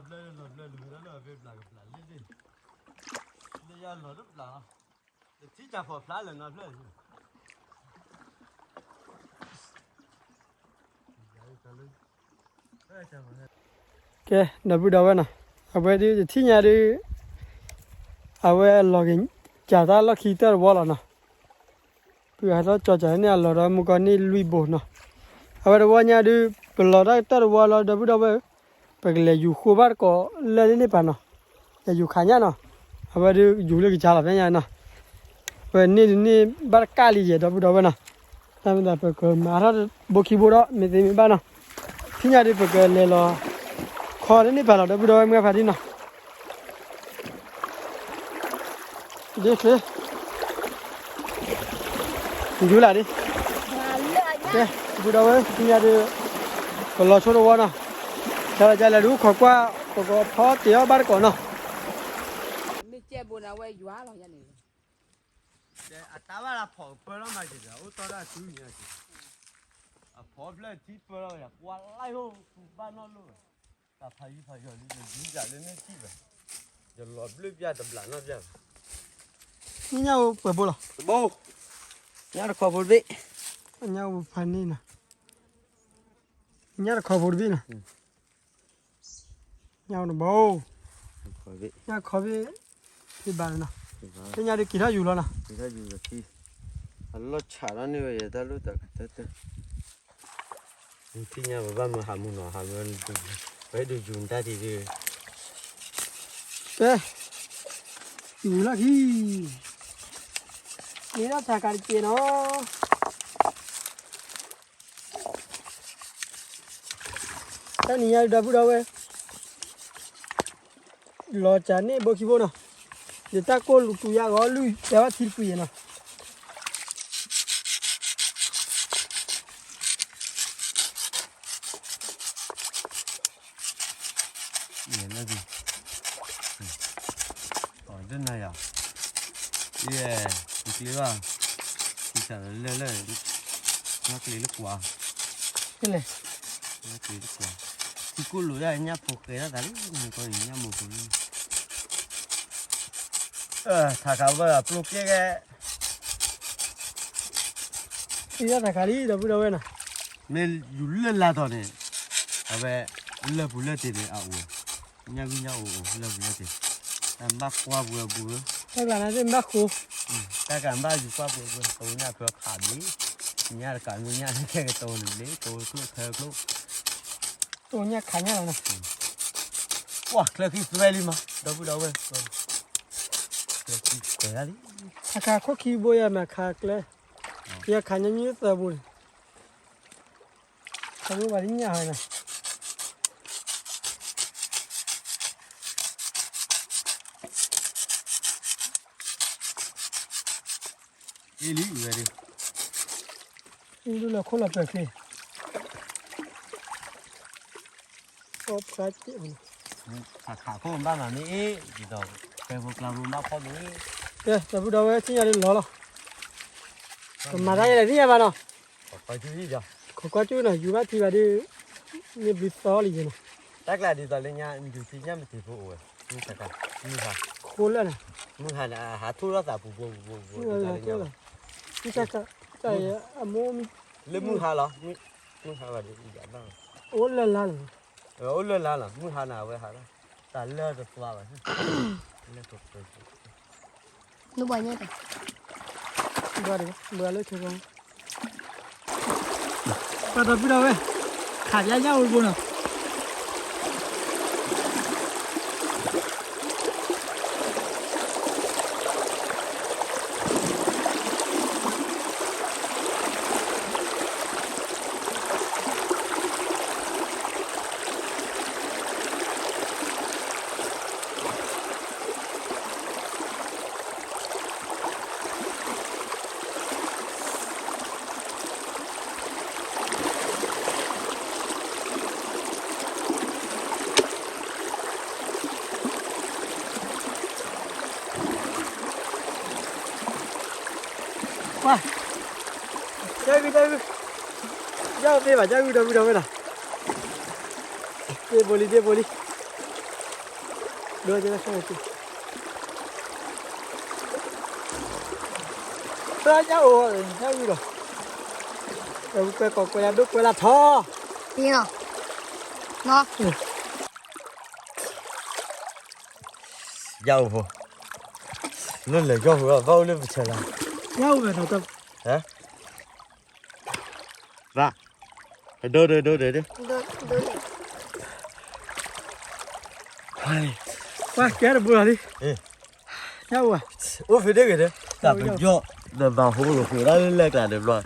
ဘျၢ လီၤဘျၢ လၢယလီၤတဘျးလီၤ, တထံၣ်တၢ်ဖီၣ်ဖျါလၢာ်နီတဖျၢၣ် ကဲ ဒီပုၢ်ဒီဝဲၢ်နီၤ, အဝဲဒုးတထံၣ်ညါဒုး အဝဲအလီၤက့ၤ ကၢ်တၢ်လီၢ်ခံတၢၢ်တဝီလီၤနီၤ, ပုၢ်ဟးထီၣ်ကၠီကၢ်န့ၣ် အလီၤဒီးမုၢ်ကီၢ်န့ၣ်လွံၢ်ဘိနီၤ, အဝဲတဝီညါဒုး ပလီၤတၢ်တၢၢ်တဝီလီၤ ဒီပုၢ်ဒီဝဲၢ်, ပကလဲၤယူၤဃိဘၣ်တကိးလၢန့ၣ်ပၢ်နီၤ, လဲၤယူၤခးညၣ်နီၤ, အဝဲဒုးယူၤလၢကစၢ်လီၤဖဲညါနီၤ, ဝဲန့ၣ်ဒုးန့ၣ်ဘၣ်တကးလံယဲ ဒီပုၢ်ဒီဝဲၢ်နီၤ, တၢ်မ့ၢ်သးပကမၤထီၣ်ဘိခံဘိဒီး မ့ၢ်သ့မ့ၢ်ဘၣ်နီၤ, ထံၣ်ညါဒုးပကလဲၤလီၤ ခီလၢန့ၣ်ပၢ်လီၤ ဒီပုၢ်ဒီဝဲၢ်မုၢ်ဖးဒံနီၤ ဒ်ချ့ ယူၤလၢဒ်, ကဲ ဒီပုၢ်ဒီဝဲၢ် ထံၣ်ညါဒုး ပလီၤဆိတဝီနီၤ, တၢ်လီၤကလဲၤဒုးခိးကွၢ် ပကဖီတ့ၢ်အီၣ်ဘၣ်တကိးနီၤ, မ့ၢ်ကဲဘိန့ၣ်ဝဲယွၤလီၤယၤန့ၣ်, အတၢ်ဘၣ်လၢဖီၣ်ကပၢလီၤမးက့ၤဒီး အိၣ်တီၢ်ဒၣ်စုညါက့ၤ, အဖီဖျၢၣ်ထံပၢလီၤယၤ ကွၢ်လၢယိၣ်ပူၤဘၣ်နီၢ်လိၣ်ဘၣ်, တၢ်ဖးယံၤဖးယီၤလံ ယယူၤယၤလၢန့ၣ်ထံၣ်ဘၣ်, ယလီၤဘျၢပျၢ်တဘျးနီၢ်ပျၢ်ဘၣ်, နညၣ်အိၣ်ပှဲၤဘိလီၤ, တဘိ, ညၣ်တခီဖိတဘ့ၣ်, ညၣ်အိၣ်ဖးန့ၣ်နီၤ, ညၣ်တခီဖိတဘ့ၣ်နီၤ, ညၣ်အိၣ်တဘိ, ညၣ်ခီဘ့ၣ်, ဖံဘၣ်နီၤ, ဖဲညါဒုးက့ၤထီၣ်ယူၤလီၤနီၤ, အလီၢ်ဆးထီၣ်န့ၢ်ဝဲယတၢ်လိၣ်တၢ်ကတၢၢ်တၢၢ်, ထံၣ်ညါပဘၣ်မၢဟးမူနီၤ ဟးမၢ, ပဟဲဒုးယူၤတၢ်ဒံးဒုး, ကဲ, ယူၤလီၢ်ခံ, မ့ၢ်ဒၣ်ထးခးတက့ၢ်နီၤ တၢ်နံၤညါဒီပုၢ်ဒီဝဲၢ်, လီၤစၢ်န့ၣ်ဘိခံဘိနီၤ, ယတၢ်ကိၢ်လူၤတူၤယါဂီၤလွံၢ် တဲဘၣ်ထံတကွံာ်နီၤ, ယဲၢ်လၢဒ်, အီၤဒ်နၤယၤ, ယဲၢ်, ယကျ့ဘၣ်, ထံဆးလၢလၢ, နကျ့လၢကွၢ်, နကျ့လၢကွၢ်, ထံကိၢ်လိာ်ယါညၣ်ဖိဃဲၤထီၣ်သးလံ နကီၢ်အံၤညၣ်မိၢ်ဖိလံ, ထးခးဘၣ်ပျိကဲကဲ ထံၣ်တၢ်တခါလံ ဒီပုၢ်ဒီဝဲၢ်နီၤ, မ့ၢ်ယူၤလၢလါတီၤန့ၣ်, အဝဲ, လၢပူၤလၢတ့ၤန့ၣ် အအိၣ်, ညၣ်ဂုၢ်ညၣ်အိၣ်အိၣ်လၢပူၤလၢတ့ၤ, တၢ်ဘၣ်ကွၢ်ပှဲၤပူၤဧၢ, တၢ်ကျါန့ၣ်သ့ၣ်ဘၣ်ဃိ, တၢ်ကဘၣ်ယူၤကွၢ်ပှဲၤပှဲၤ တိၢ်ညၣ်ဖၢဖးဘျ့, ညၣ်တကးမ့ၢ်ညၣ်ခဲကတိၤန့ၣ်ဘျ့ တိၢ်ကျိၣ်ထၢကျိၣ် တိၢ်ညၣ်ခးညၣ်လီၤနီၤ, ပှၢ်ချၢခံသွဲလံမး ဒီပုၢ်ဒီဝဲၢ်, ချၢခံသွဲလံ, အခါခိၣ်ခံဘိယၤမ့ၢ်ခးကျဲ, ယခးညၣ်ညၣ်သၢဘိန့ၣ်, ခးဘိဘၣ်လၢညၣ်ဟီနီၤ အ့လံဝဲဒၣ်, အ့ဒၣ်လီၤခိၣ်လီၤပၢၢ်ချ့, ခးခးခိၣ်ဘၣ်မးမ့ၢ်အ့ၣ်, ဒ်သိး, ဖဲဖိကျါဖိဘၣ်ဖီၣ်မ့ၢ်အ့ၣ်, ကဲ ဒီပုၢ်ဒီဝဲၢ် ထံၣ်ညါဒုးလီၤလီၤ, ပမၤတၢ်ယဲလဲၣ်သ့ၣ်ညါဘၣ်နီၤ, ခိးကွၢ်ကၠူနီၤ ယူၤဘၣ်ထံဘၣ်ဒုး, မ့ၢ်ဘျုးသီလံယဲနီၤ, တၢ်ကျါဒ်သိးလၢညါ ယူၤထံညၣ်မ့ၢ်တ့ၢ်ဖိအိၣ်ဝဲ, မုၢ်ဟါ, ခိၣ်လၢ်နီၤ, မုၢ်ဟါန့ၣ် ဟးထူၣ်ထီၣ်သးပူၤပူၤပူၤပူၤ, တၢ်အမိၢ် လၢမုၢ်ဟါလီၤ, မုၢ်ဟါဘၣ်ဒုး, အိၣ်လၢလါလီၤ, အိၣ်လၢလါလီၤ မုၢ်ဟါန့ၣ် အဝဲဟးလီၤ, တၢ်လၢတသွါဘၣ်, လၢတသွါ, နဘၣ်ညါတၢ်, ဘၣ်ဒီး ဘၣ်လၢခဲကီ ပှၤဒီပုၢ်ဒီဝဲၢ်, ခးပျါညၣ်အိၣ်တဘိနီၤ ပှၤ, ယၢ်ဂုၢ် ယၢ်ဂုၢ်, ယၢ်မ့ၢ်ဘၣ် ယၢ်ဂုၢ်ဒီးဂုၢ်ဒီးဝဲဒၣ်, ဒ့ဘိလံ ဒ့ဘိလံ, ဒိၣ်ကဲ, သၢညၣ်အိၣ် ညၣ်ဂုၢ်ဒီး, ကွဲးကီးကွဲးလၢဒိၣ်ကွဲးလၢထီ, ပ့ၤနီၤ, နီၤ ယၢ်အိၣ်ဖိ, လၢလဲၤယီၢ်ဖိဘၣ်အိၣ်လၢပဆဲးလီၤ, ယၢ်အိၣ်ဝဲနီၤ, ဘၣ်, ဒိၣ်ဒိၣ်ဒိၣ်ဒိၣ်ဒိၣ်, ပှၤကဲတဘိလီၤလံ, ညၣ်အိၣ်ဘၣ်, အိၣ်ဖဲဒ့ဂ့ၤဒဲး, တၢ်ပယီၢ်, ဒီးဘၣ်ဟိလိာ်ဃုာ်ဒၣ်လၢလဲၤကျါဒဲးဘျီ, ယၢ်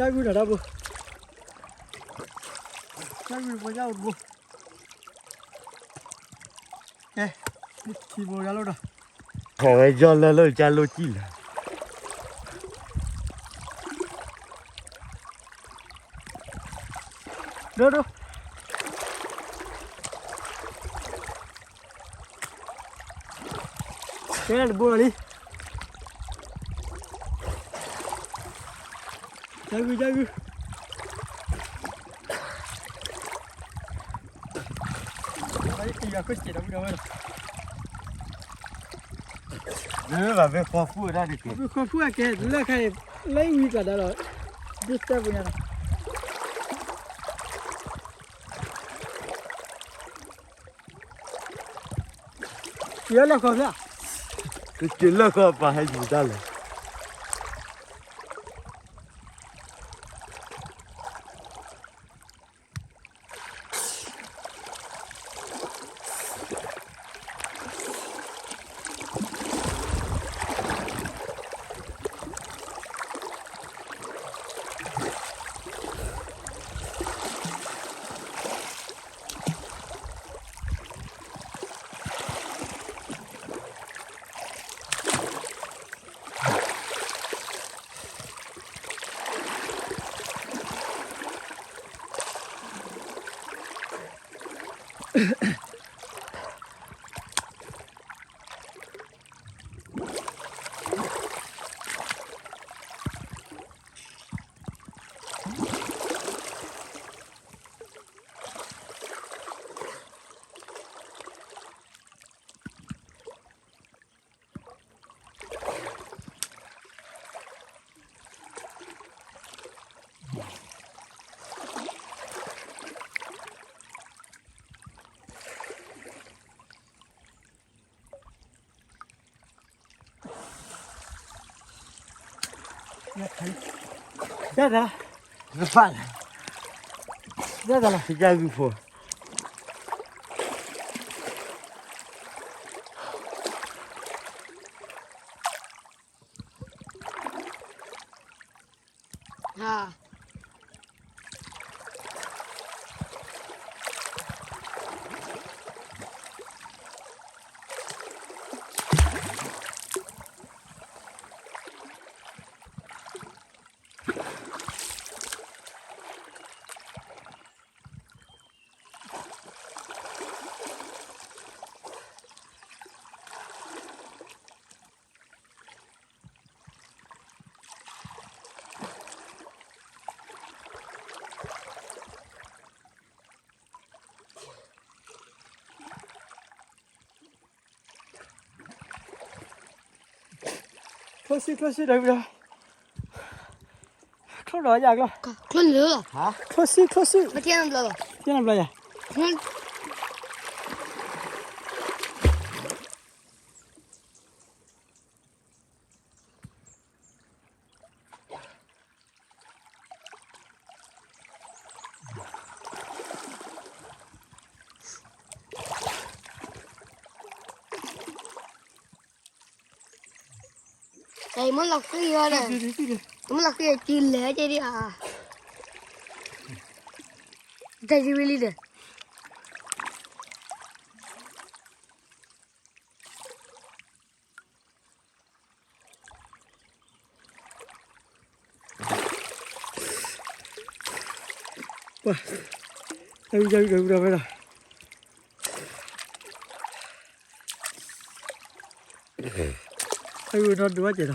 ဂုၢ်ဒီးတၢ်ဘိ, ယၢ်ဂုၢ်တဘိ ယၢ်အိၣ်တဘိ ကဲ, ထံဘိယါလိၣ်ဒီး, ဖီၣ်ဝဲယီၢ်လၢလၢကၢ်လိၣ်ကံၣ်လၢာ်, ဒိၣ်ဒိၣ်, ကဲတဘိလီၤလံ, ယၢ်ဂုၢ် ယၢ်ဂုၢ် လၢဘၣ်ဖဲဃီဖူဝဲဒၣ်တက့ၢ်, ဃီဖူအကဲ လၢခါအံၤ လၢအံၤဝံၤကျါဒါလီၤ, ဒ်တၢ်ပူၤညါလီၤ, ယလၢဃီဖျါ, ကစၢၢ်လၢဃီပာ်ဟဲယူၤတၢ်လီၤ.ဒၣ်တၢ်, တဖၣ်လၢ, ဒၣ်တၢ်လီၤ ယၢ်ဂုၢ်ဖိ ဟါ. Close, close, ဒီး, ကျိဒီးယၤကျိ, ကျိလၢ, close, close, ပတဲနဘျီ, တဲနဘျီယၤ. Ê, mă la fâi ăla. Mă la fâi, ci lea, ci di a. Dă-i wili de. Pua, ê, ê, ê, ê, ê, ê. Ê, ê, nó đuối vậy đó.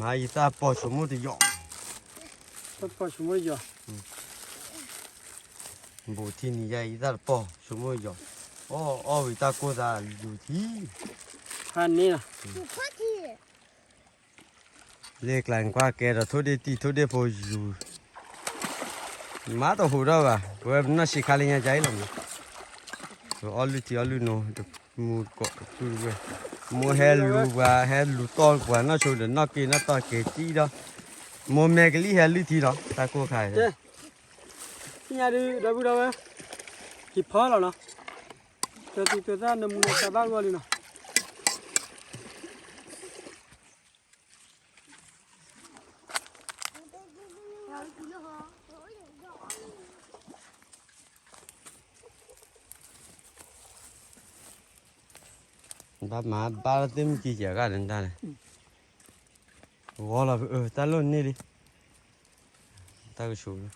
မၤယသၣ်ပီၢ်ဆိမိၣ်တယီၤ, တၢ်ပီၢ်ဆိမိၣ်တယီၤ, ဘူးထံနံၤယါ ယသၣ်တပီၢ်ဆိမိၣ်တယီၤ, အီၣ်အီၣ်ဝံၤတၢ်ကိၢ်သးယူၤထံ, ဖးန့ၣ်လီၤ. လ့ၣ်ကျါန့ၣ်ကွၢ်ကဲဒီးထိၣ်ဒ့ၣ်တံၢ်ထိၣ်ဒ့ၣ်ဖိယူၤ, မၤတဟူးထီၣ်ဘၣ်, ပဝဲပနီၢ်ဆံးခါလၢညါကါအံၤလီၤမး, ပအီၣ်လုၢ်ထံအီၣ်လုၢ်နိ, မူကိးပုၢ်ဝဲၢ်, မိၢ်ဟဲလူၤပှၤ ဟဲလူၤတီၢ်ပှၤနီၢ်ဆိဒီး နီၢ်က့ၤနီၢ်တီၢ်က့ၤတံၢ်ဒီး, မိၢ်မဲာ်ကလံၣ်ဟဲလုၢ်ထံလီၤ တၢ်ကိၢ်ခါအံၤ, သ့ၣ်ညါဒုး ဒီပုၢ်ဒီဝဲၢ်, ဟံၣ်ဖီလီၤနီၤ, တၢ်သူတၢ်သၣ်နမူနသးဘၣ်ဂီၢ်လံနီၤ. ဘၣ်မၤဘၣ်လၢသ့ၣ်မုၢ်ကံစဲးဂၤန့ၣ်တၢ်န့ၣ်, ဂီၤလီၤ, တၢ်လီၢ်န့ၢ်လံ, တၢ်ကဆူးလီၤ.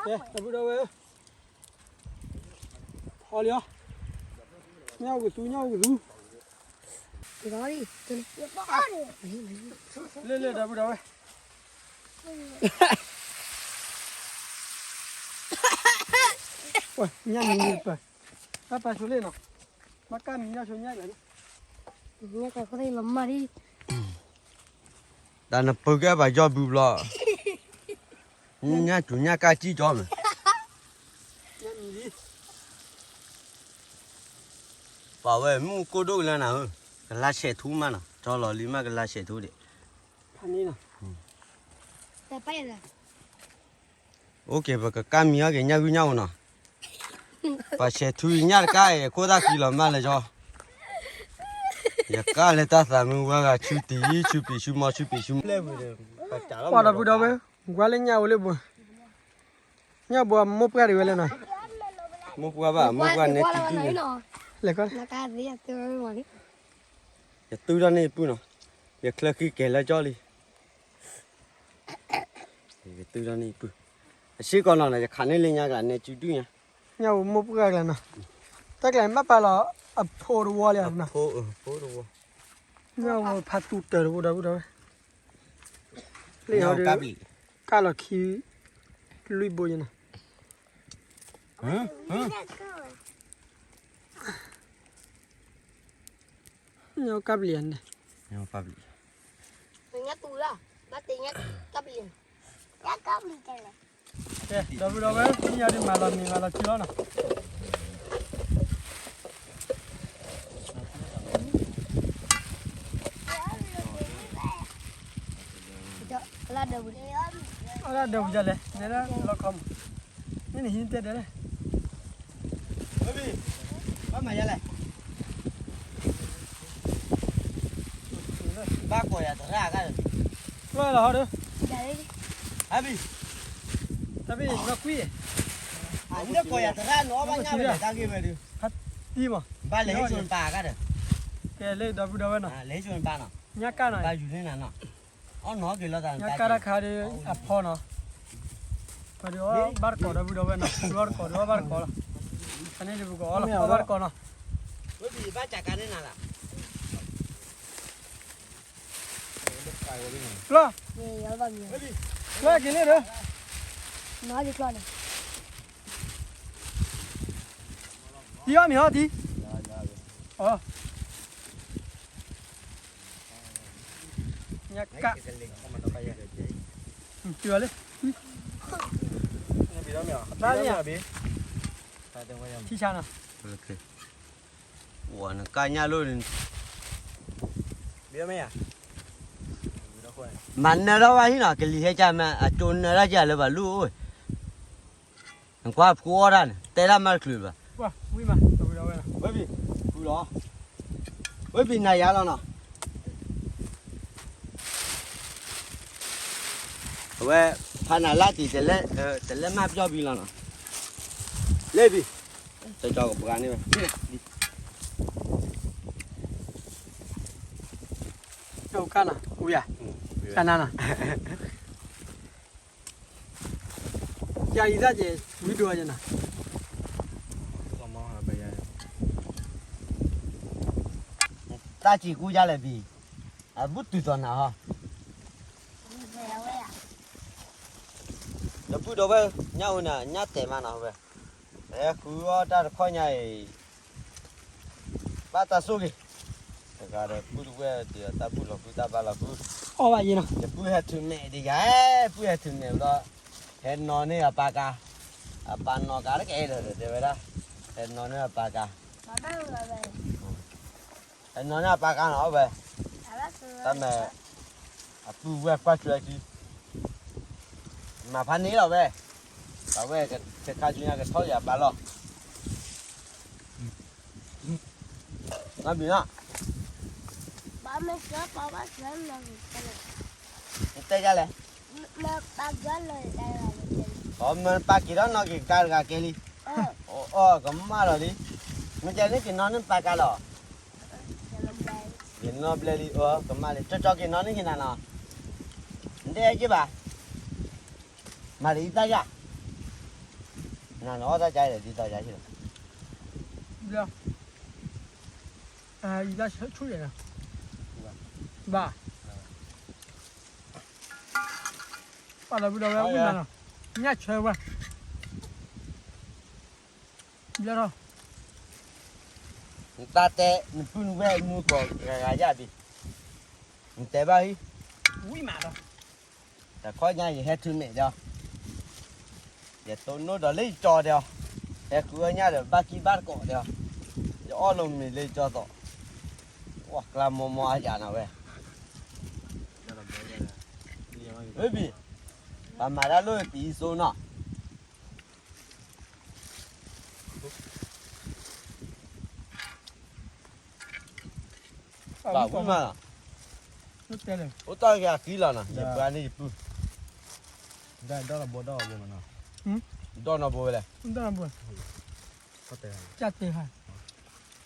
ကဲ ဒီပုၢ်ဒီဝဲၢ်, အီလံအီ, ညၣ်အိၣ်ကသူ ညၣ်အိၣ်ကသူ, လ့ၣ်လ့ၣ် ဒီပုၢ်ဒီဝဲၢ်, ညၣ်မံၤတပၢၢ်, တၢ်ပာ်ဆိလ့ၣ်နီၤ, ဘၣ်ကၢ်မံၤညၣ်ဆိညၣ်လီၤ, တၢ်နပုၢ်ကဲပှၤယီၢ်ဘုဘျီ, ညၣ်စူၤညၣ်ကၢ်ကံၣ်ကၠီမး, ပှၤဝဲမုၢ်ကိၢ်ဒိၣ်ကလၢနၤဧၢ, ကလါဆဲးထူမးနီၤ, ကၠီလီၤလံမးကလါဆဲးထူဒံး, အိၣ်က့ၤ ပကကၢ်မံၤအီၣ်က့ၤညၣ်ဂုၢ်ညၣ်အိၣ်နီၤ, ပှၤဆဲးထူအံၤညၣ်တကါအံၤ ခိၣ်သၣ်ဃံလီၤမးလၢကၠီ, ယကၢ်လၢတၢ်သးမုၢ်ဝါဂၤ ဆူတံၢ်ဆူပံၤဆူမီဆူပံၤဆူမီ, ပှၤဒီပုၢ်ဒီဝဲၢ်, ကွၢ်လၢညၣ်အိၣ်လၢဘိ, ညၣ်ဘိမိၢ်ပှၢ်ဒံးဝဲလဲၣ်နီၤ, မိၢ်ပှၢ်ဘၣ် မိၢ်ပှၢ်နဲကံဒုၣ်န့ၣ်, လဲၤကီ, ယတုၢ်ထီၣ်န့ၢ်ယပုၢ်နီၤ, ယချၢဃံကဲၤလၢကၠီလံ, ယတုၢ်ထီၣ်န့ၢ်ယပုၢ်, အစ့ၢ်ကီးနီၤ ယခးန့ၢ်လၢညါကျါနဲကံဒုၣ်ညါ, ညၣ်ဘိမိၢ်ပှၢ်ကျါနီၤ, တၢ်ကျါမ့ၢ်ပာ်လီၤအဖိတဝီလံနီၤ, ညၣ်ဘိဖးသူတၢၢ်တဘိဒီပုၢ်ဒီဝဲၢ်, လ့ၣ်ဟီဒီး, ကၢ်လီၤခံ, လွံၢ်ဘိယနီၤ, ညၣ်ကၢ်ပျံၤန့ၣ်, ကဲ ဒီပုၢ်ဒီဝဲၢ် သ့ၣ်ညါဒုးမၤလီၤမ့ၤမၤလီၤထံလီၤနီၤ, အလၢဒၢးပူၤလဲၣ် နဲဒၣ်လီခီမး, မ့ၢ်နဟံးတဲဒၢးလဲၣ်, ဘၣ်မၤယါလဲၣ်, ဘၣ်ကိးယၤသရၣ်အခါဒီး, ဖျီလီၤဟီဒီး, အဘံၣ်, တဘံၣ်ကွံ, နကိးယၤသရၣ်နီၤ ဘၣ်ညၣ်ဝဲလဲၣ်တၢ်ဂ့ၢ်ဝဲဒုး, ဘၣ်လဲၤဟ့ၣ်ဆိနပၢ်အခါဒီး, ကဲလၢဒီပုၢ်ဒီဝဲၢ်နီၤ, လဲၤဟ့ၣ်ဆိနပၢ်နီၤ, ညၣ်ကၢ်နီၤ, ဘၣ်ယူၤန့ၢ်နၤနီၤ, အီၣ်နီၤက့ၤလီၤသး, ညၣ်ကၢ်တၢ်ခါဒီးအဖီနီၤ, ပှၤဒုးအီၣ်ဘၣ်တကိးဒီပုၢ်ဒီဝဲၢ်နီၤ, ဒုးအီၣ်တကိးဒုးအီၣ်ဘၣ်တကိးလီၤ, ဖဲန့ၣ်ဒုးပကအီၣ်လီၤ အီၣ်ဘၣ်တကိးနီၤ, ဘၣ်ကၢ်ကါန့ၢ်နၤလီၤ လီၤ, လီၤက့ၤလၢဒီး, ထံအီၣ်မ့ၤဟီထံ, အီ, ညၣ်ကၢ်, တုၤလံ, ဘၣ်လံ, ထံဆါနီၤ နကၢ်ညၣ်လိၣ်န့ၣ်, မၤနၢၤထီၣ်ဘၣ်ဟံၣ်နီၤ ကလံၤဟဲကၢ်မး အကၠိနၢၤတၢ်ကၢ်လၢပှၤလူၢ်အိၣ်, နကွၢ်ဖှူအီၣ်တၢ်န့ၣ် တဲတၢ်မၤတချုးဘၣ်, ဝံၤမး, ဝံၤလီၤ, ဝဲဘံၣ်နၤယါလီၤနီၤ အဝဲ ဖးနၤလၢ်တံၢ် တလဲၤမၤပျီၢ်ဘံလီၤနီၤ, လ့ၣ်ဘံၣ်, တကီကပှၤန့ၣ်ဝဲ, ကနၤနီၤ, ကနၤနီၤ, ယၤအံၤသၣ်ကဲၤ ဝံဒိၣ်ယနီၤ, မ့ၢ် တၢ်စံးကူၣ်ယါလဲၣ်ဘံၣ်, အဘူးတုၤသိးနၤဟီ, ဒီပုၢ်ဒီဝဲၢ်, ညၣ်အိၣ်န့ၣ် ညၣ်တဲာ်မးနီၤဝဲ, ဟဲဃုအီၣ်တၢ်တခီညါအံၤ ဘၣ်တၢ်ဆိၣ်ဂ့ၤ, တဂၤဒီးပုၢ်တဝဲၢ်ဒီးတၢ်ဘူၣ်လီၤဃုတၢ်ဘါလီၤဃု, အီၣ်ဘၣ်ယဲနီၤ, ယပုၢ်ဟဲထုးမဲာ်ဒံးယၤ, ပုၢ်ဟဲထုးမဲာ်ဘျီ, ဟဲနီၤန့ၢ်အပၢ်ကါ, အပၢ်နီၢ်ကါတကဲဒီးတဲဝဲဒၣ်, ဟဲနီၤန့ၢ်အပၢ်ကါ, ဟဲနီၤန့ၢ်အပၢ်ကါနီၤဝဲ, တၢ်မဲာ်, အပုၢ်ဝဲၢ်ကွၢ်ထွဲခံ မၤဖးန့ၢ်လီၤဝဲ, အဝဲတခါဆူညါကထီၣ်ယၤပၢ်လီၤ, နီၢ်ဘံၣ်နီၤ, နတဲယါလဲၣ်, အမ့ၢ်ပၢ်က့ၤထီၣ်နီၢ်က့ၤကါတဂၤကဲလံ, အီၣ်ကမၣ်လီၤလံ, မ့ၢ်ကဲန့ၣ်က့ၤနီၤန့ၢ်ပၢ်ကါလီၤ, က့ၤနီၢ်ဘျဲလံအီၣ်ကမၣ်လံ ကၠီကၠီက့ၤနီၤန့ၢ်က့ၤနၤနီၤ, နတဲက့ၤဘၣ်, မၤလၢအံသၣ်ယါ, နၤနအီၣ်တၢ်ကါဒီးဒ်သိးယါဟ့ၣ်လီၤ, ဘျီ, အံသၣ်ဆူၣ်ယဲၢ်နီၤ, ဘၣ်, ပှၤလီၤဘုဒီးဝဲဝံၣ်မးနီၤ, ညၣ်ဆၢဝဲ, ဘျီထီၣ်, နတၢ်တဲ နပုၢ်နဝဲၢ်မူကီၢ်ဂၤဂၤယါဘံၣ်, နတဲဘၣ်ဟံၣ်, ဝံၣ်မးဒီး, တခီညါယဟဲထုးမဲာ်ဒီး, ယတိၢ်နီၣ်ဒီးလၢယကၠီဒီး, ဟဲဃုအီၣ်ညၣ်ဒီးဘၣ်ကံၢ်ဘၣ်တကိးဒီး, ယအီၣ်လိာ်မံၤလၢယကၠီသိး, အီၣ်ကျါမီမီအယၤနၤဝဲ, ဝဲဘံၣ်, ပှၤမၤတၢ်လိၣ်တံၤအံၤစိနီၤ ဘၣ်ဝံၣ်မးလီၤ, အိၣ်တ့ၢ်က့ၤအကံလီၤနီၤ ယပှၤန့ၣ်ယပုၢ်, ဒီးနီၢ်ဘိဝဲလဲၣ်,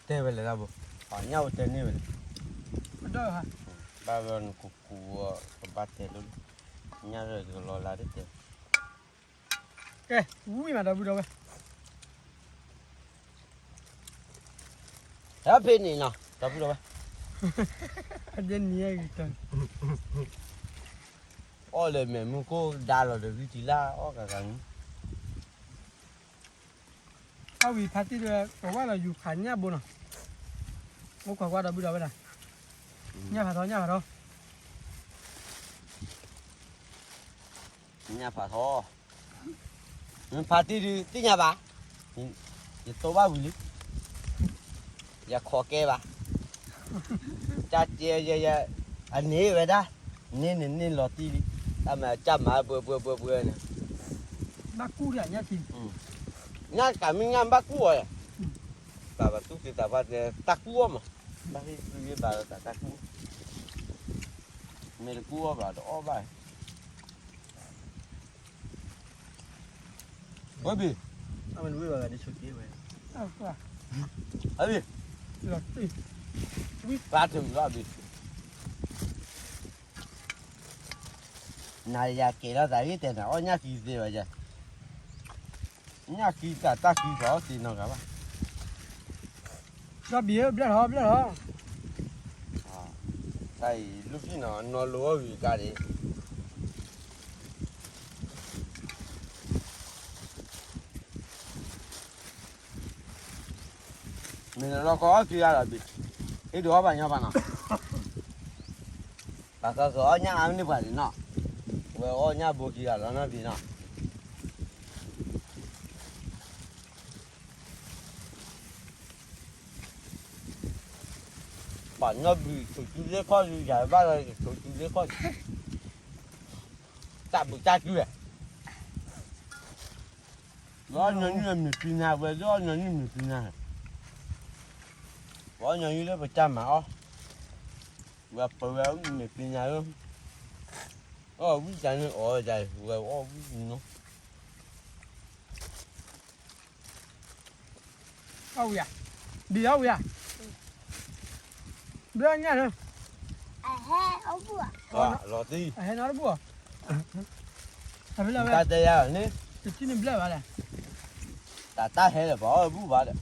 တဲဝဲလဲၣ်တၢ်ဘိ, ညၣ်အိၣ်တဲန့ၢ်ဝဲလဲၣ်, ဘၣ်ဝဲနကူကူအီၤ ကဘၣ်တဲလိာ်လံ, ညၣ်လၢကလီၤလၢတတဲ ကဲ, ဝံၣ်မးဒီပုၢ်ဒီဝဲၢ်, ဟဲဖဲန့ၣ်နီၤ ဒီပုၢ်ဒီဝဲၢ်, အဒဲနံၤအဂ့ၤတၢ်, အီၣ်လၢမဲာ်မူခိၣ်ဒါလီၤဒီးဂံၢ်ထံလၢအီၣ်ကဂၤမူ အဝံၤဖါတံၢ်ဒီး ကဝၢ်ဒီးယူၤဖးညၣ်ဘိနီၤ, အိၣ်ခိးကွၢ်ဒီပုၢ်ဒီဝဲၢ်ဒၣ်, ညၣ်ဖးထီ ညၣ်ဖးထီ, ညၣ်ဖးထီ, ဖါတံၢ်ဒုးသ့ၣ်ညါဘၣ်, ယတိၢ်ဘၣ်ဝံၤလံ, ယခိးကဲဘၣ်, ကဲ, အန့ၢ်ဝဲဒၣ်, န့ၢ်န့ၣ်န့ၢ်လီၤတံၢ်လံ, တၢ်မၤကၢ်မၤပှဲၤပှဲၤပှဲၤပှဲၤန့ၣ်, ဘၣ်ကူၣ်ဒၣ်ညၣ်ထံ, ညၣ်တၢ်မ့ၢ်ညၣ်ဘၣ်ကူၣ်အီၤ, ဘၣ်ဘၣ်သူၣ်က့ၤသးပှၢ်တဲတၢ်ကူၣ်အီၤမး, ဘၣ်ဟ့ၣ်သုးယ့ၢ်ဘၣ်လီၤတၢ်တၢ်ကူၣ်, မ့ၢ်တကူၣ်အီၤဘၣ်တအီၣ်ဘၣ် ဝဲဘ့ၣ်, အဝဲ, ဝဲဘ့ၣ်, ပှၤထုးလီၤဘ့ၣ်, နၤယၤကဲၤထီၣ်သးဂ့ၢ်တဲနၤအီၣ်ညၣ်ဃံသ့ဘၣ်ယၤ, ညၣ်ဃံတၢ်တၢ်ဃံပှၤအီၣ်သ့နီတဂၤဘၣ်, ဒီဘ့ၣ်ဧၢ ဘျၢထီၣ်ဘျၢထီၣ်, တၢ်အံၤလူၢ်ဖံၣ်နီၤ နီၤလိာ်အီၣ်ဂ့ၤကါဒံး မ့ၢ်လီၤလီၤကီအီၣ်ခံဂၤလီၤဘ့ၣ်, ဟ့ၣ်ဒုးအီၣ်ဘၣ်ညီဘၣ်နီၤ, ဘၣ်ဃးဃးအီၣ်ညၣ်အါမ့ၢ်ပှၤန့ၣ်နီၤ, ဝဲအီၣ်ညၣ်ဘိခံဂၤလီၤနီၤဘ့ၣ်နီၤ, ပှၤညီဘုဆိးစုလ့ခီၣ်စု ယၤဘၣ်လီၤဆိးစုလ့ခီၣ်စု, တၢ်ဘုးတၢ်စုဝဲ, လၢအီၣ်ညီနုၢ်မ့ၢ်ပံနၤဝဲ လၢအီၣ်ညီနုၢ်မ့ၢ်ပံနၤ, ပှၤအီၣ်ညီနုၢ်လၢပတၢ်မၤအီၣ်, ဝဲပဝဲမ့ၢ်ပံနၤလၢ, အီၣ်ဝံၣ်တၢ်န့ၣ်အီၣ်ဒၣ် ဝဲအီၣ်ဝံၣ်နီၤ အီၣ်ဝံၤဧါ, ဘံၣ်အီၣ်ဝံၤဧါ, ဘျၢညၣ်လၢ, အဟဲအီၣ်ဘူၣ်ဧါ, အဟဲနီတဘူၣ်ဧါ, တၢ်တဲယၤန့ၣ်, တထံၣ်န့ၣ်ဘျၢဘၣ်လဲၣ်, တၢ်တၢ်ဟဲလၢပှၤအီၣ်ဘူၣ်ဘၣ်ဒီး တၢ်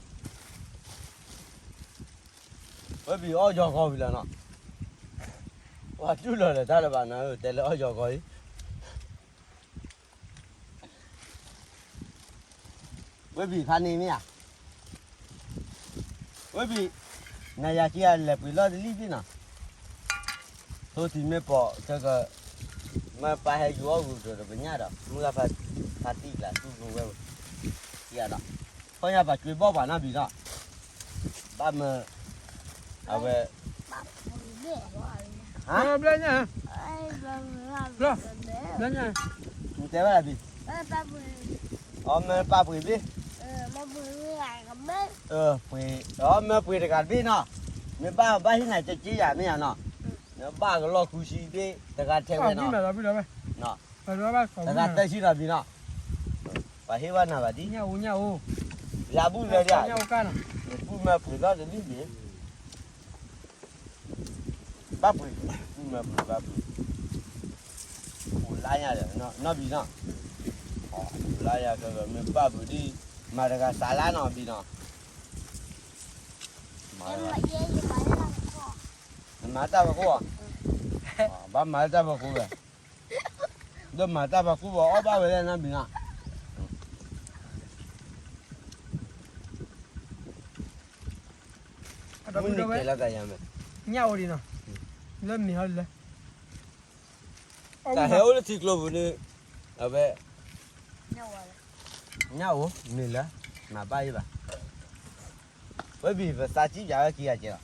ဝဲဘံၣ်အီၣ်ယီၤဂီၤဝံၤလီၤနီၤ, ပှၤတူၢ်လီၤလၢတၢ်လၢၤဘၣ်နီၤ တဲလၢအီၣ်ယီၤဂီၤအံၤ ဝဲဘံၣ်ဖးန့ၣ်မ့ၢ်ဧါ, ဝဲဘံၣ်, နၤယၤက့ၤအလဲၤပှ့ၤလီၢ်တလံၣ်ဘ့ၣ်နီၤ, ထိၣ်ထံမ့ၢ်ပိာ် ဆၢက, မ့ၢ်ပၢ်ဟဲယူၤအီၣ်ဂုၤကၠိၤဒီးပညၣ်ဒီး မုၢ်ဂၤဖးတံၢ်ကျါသူၣ်ကဝဲၢ်, ယၤဒီး, ခီညါပှၤကွ့ဘီၣ်ပှၤနီတဘံၣ်နီၤ, ဘၣ်မၢ, အဝဲ ဘျီညါ, ဘျီညါ, တဲဝဲဒၣ်ဘံၣ်, အမ့ၢ်ပၢ်ပှ့ၤဘ့ၣ်, ပှ့ၤ, အမ့ၢ်ပှ့ၤတဂၤတဘ့ၣ်နီၤ, မ့ၢ်ဘၣ်ဘၣ်ဟံၣ်နၤကက့ယၤမ့ၢ်ယၤနီၤ, မ့ၢ်ဘၣ်ကလီၢ်ခူဆံဘ့ၣ် တဂၤထဲဝဲနီၤ, တဂၤသၢဆံနီၤဘံၣ်နီၤ, ပှၤဟ့ၣ်ဘၣ်နၤဘၣ်ဒ်, ယၤဘူၣ်လၢဒ်, ပုၢ်မၢပှ့ၤလီၢ်တလံၣ်ဘ့ၣ် ဘၣ်ပှ့ၤ, မၢပှ့ၤဘၣ်ပှ့ၤ, အိၣ်လါညါဒီး နီၢ်ဘံနီၤ, အိၣ်လါညါကမ့ၢ်ဘၣ်ပှ့ၤဒ်, မၤတဂၤစးလါနီၤဘံနီၤ, မၤတၢ်ဖီခိၣ်, ဘၣ်မၤတၢ်ဖီခိၣ်ဝဲ, ဒီးမၤတၢ်ဖီခိၣ်ဘၣ်အီၣ်ဘၣ်ဝဲလၢနီၢ်ဘံနီၤ မုၢ်နံၤကဲလီၤသးယၤမ့ၢ်, ညၣ်အိၣ်ဒံးနီၤ, လၢမ့ၢ်ဟီလၢ, တၢ်ဟဲအိၣ်လၢထံကျိပူၤန့ၣ်, အဝဲ, ညၣ်အိၣ်မ့ၢ်လၢ, မၤဘၣ်ယဘၣ်, ဝဲဘံၣ်ပသးစံၣ်ပၠးဝဲခံဂၤကဲလီၤ,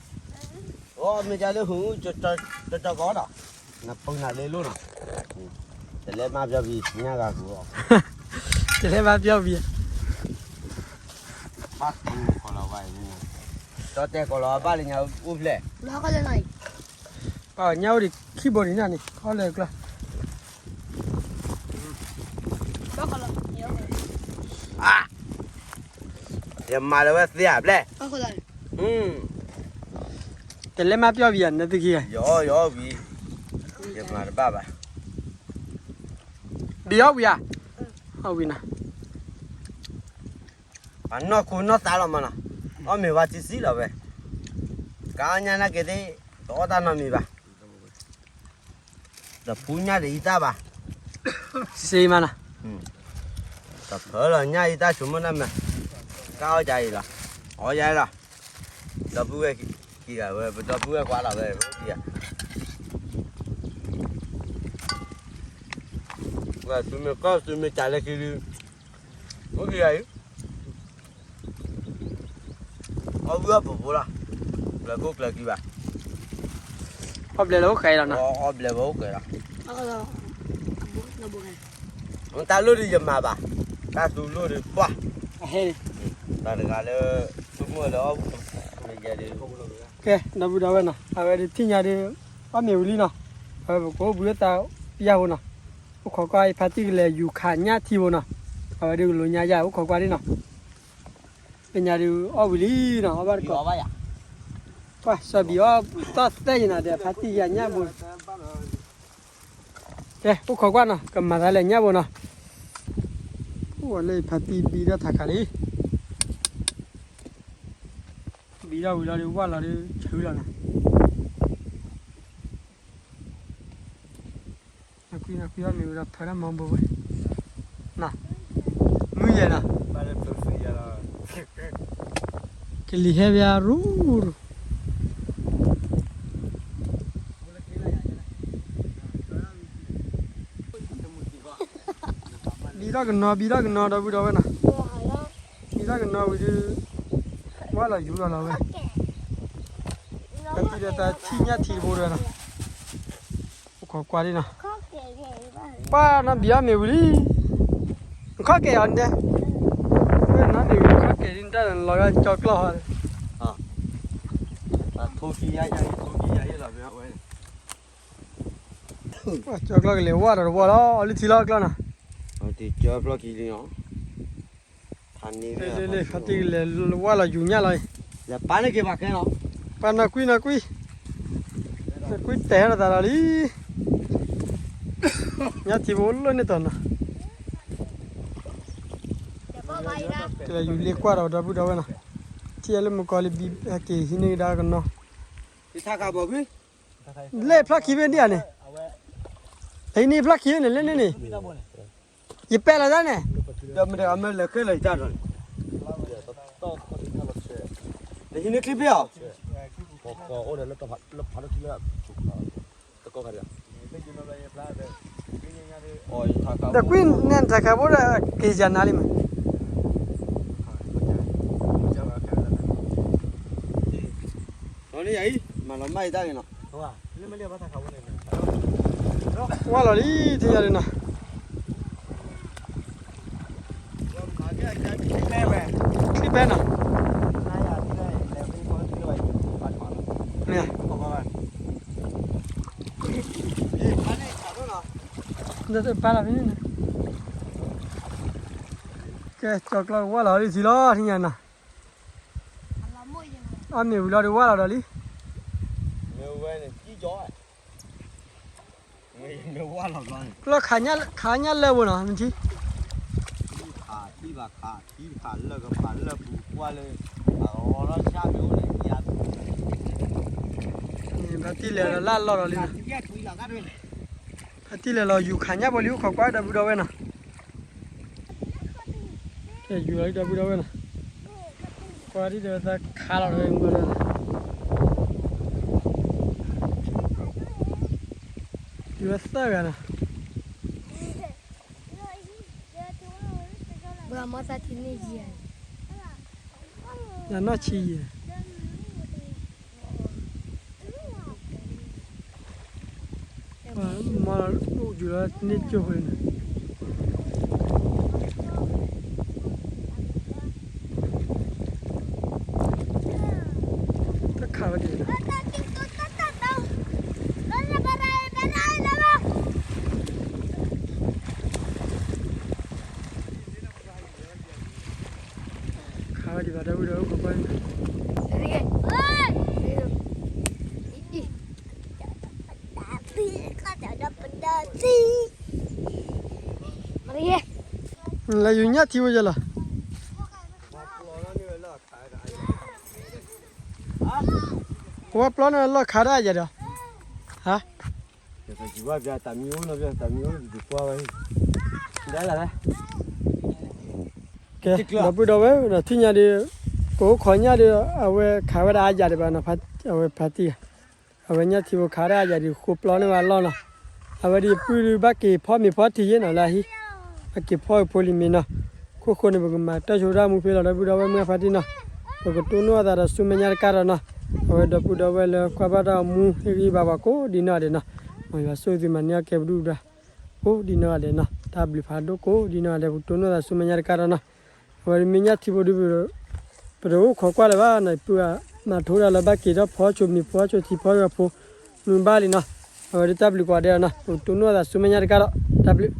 အိၣ်မ့ၢ်ကလၢဟူ, ကကီကီဒီး, နပူၤနၤလ့လိၣ်နီၤ, တလဲၤမၤပျီဘံၣ်ညၣ်ဂၤကူၤလီၤ, တလဲၤမၤပျီဘံၣ် ဘၣ်တဲကိးလီၤဝဲ, ဒီးတဲကိးလီၤဘၣ်လၢညါအိၣ်ဖျဲၣ်, ညၣ်အိၣ်ဒံးခံဘိန့ၣ်န့ၣ် ခီလၢကျီ, ယမၤလၢဝဲသ့ဧါဘျဲၣ်, တလဲၤမၤပျီဘံၣ်ဧါ နသုခံဂၤ, ယအီၣ်ယအီၣ်ဝံၤ, ယမၤတဘၣ်ဘၣ်, ဘံၣ်အီၣ်ဝံၤဧါ, အီၣ်ဝံၤနီၤ ပှၤနီၢ်ခိနီၢ်သးလီၤမးနီၤ, အီၣ်မ့ၤဝါတံၢ်စံလီၤဝဲ, ကအီၣ်ညၣ်နာ်က့ၤသ့ၣ်, တအီၣ်တၢ်နီတမံၤဘၣ်, ဒီးဖူညၣ်ဒီးအံသၣ်ဘၣ်, စ့မးနီၤ, ဒီးဖၢလီၤညၣ်အံသၣ်ဆိကမိၣ်တၢ်မး, ကအီၣ်ယၤအံၤလီၤ, အီၣ်ယၤအံၤလီၤ, ဒီပုၢ်ဝဲၢ်ခံဂၤဝဲ ပဒီပုၢ်ဝဲၢ်ကွၢ်လီၤဝဲ, ဝဲသုမ့ၢ်ကီၢ်သုမ့ၢ်ကးလၢခံဒုး, အိၣ်ခံဂၤအံၤ အီၣ်ဝံၣ်အီၣ်ပူၤပူၤလီၤ, ကျၢၤခိၣ်ကျၢၤခံဘၣ်, အီၣ်ဘျဲးလၢအိၣ်ဃဲလီၤနီၤ, အီၣ်ဘျဲးဝဲအိၣ်ဃဲလီၤ, တၢ်လိၣ်ဒုးယမၤဘၣ်, တၢ်သူလိၣ်ဒုးပှၢ်, တၢ်တဂၤလၢ, ဆိကမိၣ်လၢအီၣ်, ကဲ ဒီပုၢ်ဒီဝဲၢ်နီၤ အဝဲဒုးထံၣ်ညါဒုး, အီၣ်မ့ၤဝံၤလံနီၤ, အဝဲပကိးဘုအသးပျၢ်ဖိနီၤ, အိၣ်ခိးကွၢ်အံၤဖါတံၢ်ကလဲၤယူၤခးညၣ်ထံဖိနီၤ, အဝဲဒုးကလိညါယၤ အိၣ်ခိးကွၢ်ဒ်နီၤ ပညါဒုးအီၣ်ဝံၤလံနီၤ အီၣ်ဘၣ်တကိး, ပှၤစီၤဘံၣ်အီၣ်သီၣ်သဲယံၤနီၤ ဒီးဖါတံၢ်ယၤညၣ်ဘိ, ကဲ အိၣ်ခိးကွၢ်နီၤ ကမၤသးလဲၣ်ညၣ်ဘိနီၤ, အိၣ်ဝဲလၢဖါတံၢ်ဘံထီၣ်ထးခးလံ, ဘံထီၣ်ဝံၤလီၤဒီး ဝၢ်လီၤဒီး ဆူလီၤနီၤ နကွံနကွံအီၣ်မ့ၤဝံၤဒီးဖၢတၢ်မၤဘိဝဲ, န, မုၢ်ယဲၢ်နီၤ, ကလံၤဟဲဘၣ်ရူရူ, ဘံထီၣ်ကနီၤ ဘံထီၣ်ကနီၤ ဒီပုၢ်ဒီဝဲၢ်နီၤ, ဘံထီၣ်ကနီၤဝံၤဒီး, ဝၢ်လီၤယူၤလီၤလီၤဝဲ, တၢ်သံဒီးတၢ်ထံၣ်ညၣ်ထံတဘိဒီးနီၤ အိၣ်ခိးကွၢ်ဒ်နီၤ, ပှၤနီၢ်ဘံအီၣ်မ့ၤဝံၤလံ, နခီၣ်ကဲၤအီၤန့ၣ်, နီၢ်ဘံဝံၤခီၣ်ကဲၤဒ်နတၢ်လီၤဂာ်ကၠီကျီၢ်ဟီ, ကၠီကျီၢ်ကလဲၤဝၢ်ဒီးတဝီလီၤ အီၤလၢထံလီၢ်ကျီၢ်နီၤ, လ့လ့လ့ ဖါတံၢ်ကလဲၤဝၢ်လီၤယူၤညၣ်လီၤ, ပၢ်နီၢ်ကွံနီၢ်ကွံ, နီၢ်ကွံတဲာ်ဟဲလီၤသးလီၤလံ, ညၣ်ထံဖိလၢန့ၣ်တီၤနီၤ, ကလဲၤယူၤလ့ကွၢ်ဒီးဒီပုၢ်ဒီဝဲၢ်နီၤ, ထံၣ်အလၢမုၢ်ကီၤလံဘံဟဲက့ၤဟံးန့ၢ်ကဒါကနီၤ, ယထးခးဘီၣ်ကွံာ်, လဲၣ်ဖျီၣ်ခံဘ့ၣ်ဒ်ဧါန့ၣ်, လၢန့ၣ်ဖျီၣ်ခံဘ့ၣ်န့ၣ် လၢန့ၣ်န့ၣ်, ယပဲလီၤတၢ်န့ၣ်, ဒီးမ့ၢ်တဂၤမ့ၢ်လဲၤခဲလၢာ်ယတၢ်ဒီး, ဒီးဟံးန့ၢ်ချံဘ့ၣ်အီၤ, ဒီးကွံာ်န့ၣ်ထးခးဘိဒီးက့ၤယၤနၤလံမး, မၤလီၤမၢ်ယတၢ်န့ၣ်နီၤ, ဝါလီၤလံ ထံၣ်ညါလံနီၤ, ချံဘဲနီၤ, မ့ၢ် ဒီးပာ်လီၤဖဲန့ၣ်န့ၣ်, ကဲ ကၠီၤကျီဝါလီၤလံထံလီၤ ထံၣ်ညါနီၤ, အမ့ၢ်ဝံၤလီၤဒီးဝါလီၤဒီးလံ, လီၤခးညၣ်လၢဘိနီၤ မ့ၢ်ထံ, ဖါတံၢ်လဲၤဒီးလၢလီၢ်ဒီးလံနီၤ, ဖါတံၢ်လဲၤလီၤယူၤခးညၣ်ဘိလံ အိၣ်ခိးကွၢ်ဒီပုၢ်ဒီဝဲၢ်နီၤ, ယူၤလီၤလံဒီပုၢ်ဒီဝဲၢ်နီၤ, ကွၢ်ဒ်ဒီးသးခးလီၤဒီးမုၢ်ဒီး, ယူၤဝဲသၢဂၤနီၤ, ယနီၢ်ဆံယဲၢ်, မ့ၢ်ယူၤလီၤန့ၢ်ကၠိဖိန့ၣ်, တၢ်ခးဝဲဒ်န့ၣ်, ခးဝဲဒ်ဘၣ်ဒီပုၢ်ဒီဝဲၢ် အိၣ်ခိးကွၢ်န့ၣ်, လဲၤယူၤညၣ်ထံဖိယဲလီၤ, ဝဲပျီန့ၣ်လီၢ်ခးဒၣ်ယၤဒီး, ဟါ, တၢ်မံၤအိၣ်, တၢ်မံၤအိၣ်, ကဲ ဒီပုၢ်ဒီဝဲၢ်ဒီးထံၣ်ညါဒီး, ကအိၣ်ခိးညၣ်ဒီး အဝဲခးဝဲဒၣ်အါယၤဒံးဘၣ်နီၤ, အဝဲဖါတံၢ်, အဝဲညၣ်ထံဖိခးဒၣ်အါယၤဒံး ဃိပျီန့ၢ်ဝဲအလီၢ်နီၤ, အဝဲဒ်အပုၢ်ဒီးဘၣ်က့ၤဖီမ့ၤဖီထံယဲနီၤလၢအဟံၣ်, ဘၣ်က့ၤဖီအဖိလံၤမ့ၤနီၤ, ခိၣ်ဃိန့ၣ် ပကမၤတၢ်ဆိတၢ်မူဖဲလီၤ ဒီပုၢ်ဒီဝဲၢ်မုၢ်ဖါတံၢ်နီၤ, ပကတိၢ်နီၣ်အသးဒီးဆူမဲာ်ညါတကးဒီးနီၤ, အဝဲဒီပုၢ်ဒီဝဲၢ်လၢကွၢ်ဘၣ်တၢ်မူဟ့ၣ်ဂံၢ်ဘါပှၤကိးဒ်နီၢ်ဂၤဒဲးနီၤ, မ်ယွၤဆိၣ်ဂ့ၤသုမၤန့ၢ်အီၣ်ကဲပဒုၣ်ပဒါ ကိးဒ်နီၢ်ဂၤဒဲးနီၤ, တၢ်ဘျုးဖးဒိၣ်ကိးဒ်နီၢ်ဂၤဒဲး ပကတိၢ်နီၣ်သးဆူမဲာ်ညါတကးဒီးနီၤ, အဝဲဒ်မ့ၢ်ညၣ်ထံဖိဒီး ပတအိၣ်ခိးကွၢ်လၢၤဘၣ်နီၤ, ပုၢ်မၤထူဒၣ်လၢဘၣ်က့ၤထီၣ်ဖီဆိမ့ၤဖီဆိထံဖီယွၤဖိ, မုၢ်ဘၣ်လံနီၤ, အဝဲဒ်တၢ်ဘျုးကိးဂၤဒဲးနီၤ, ပကတိၢ်နီၣ်သးဆူမဲာ်ညါတကးဒီး တၢ်ဘျုး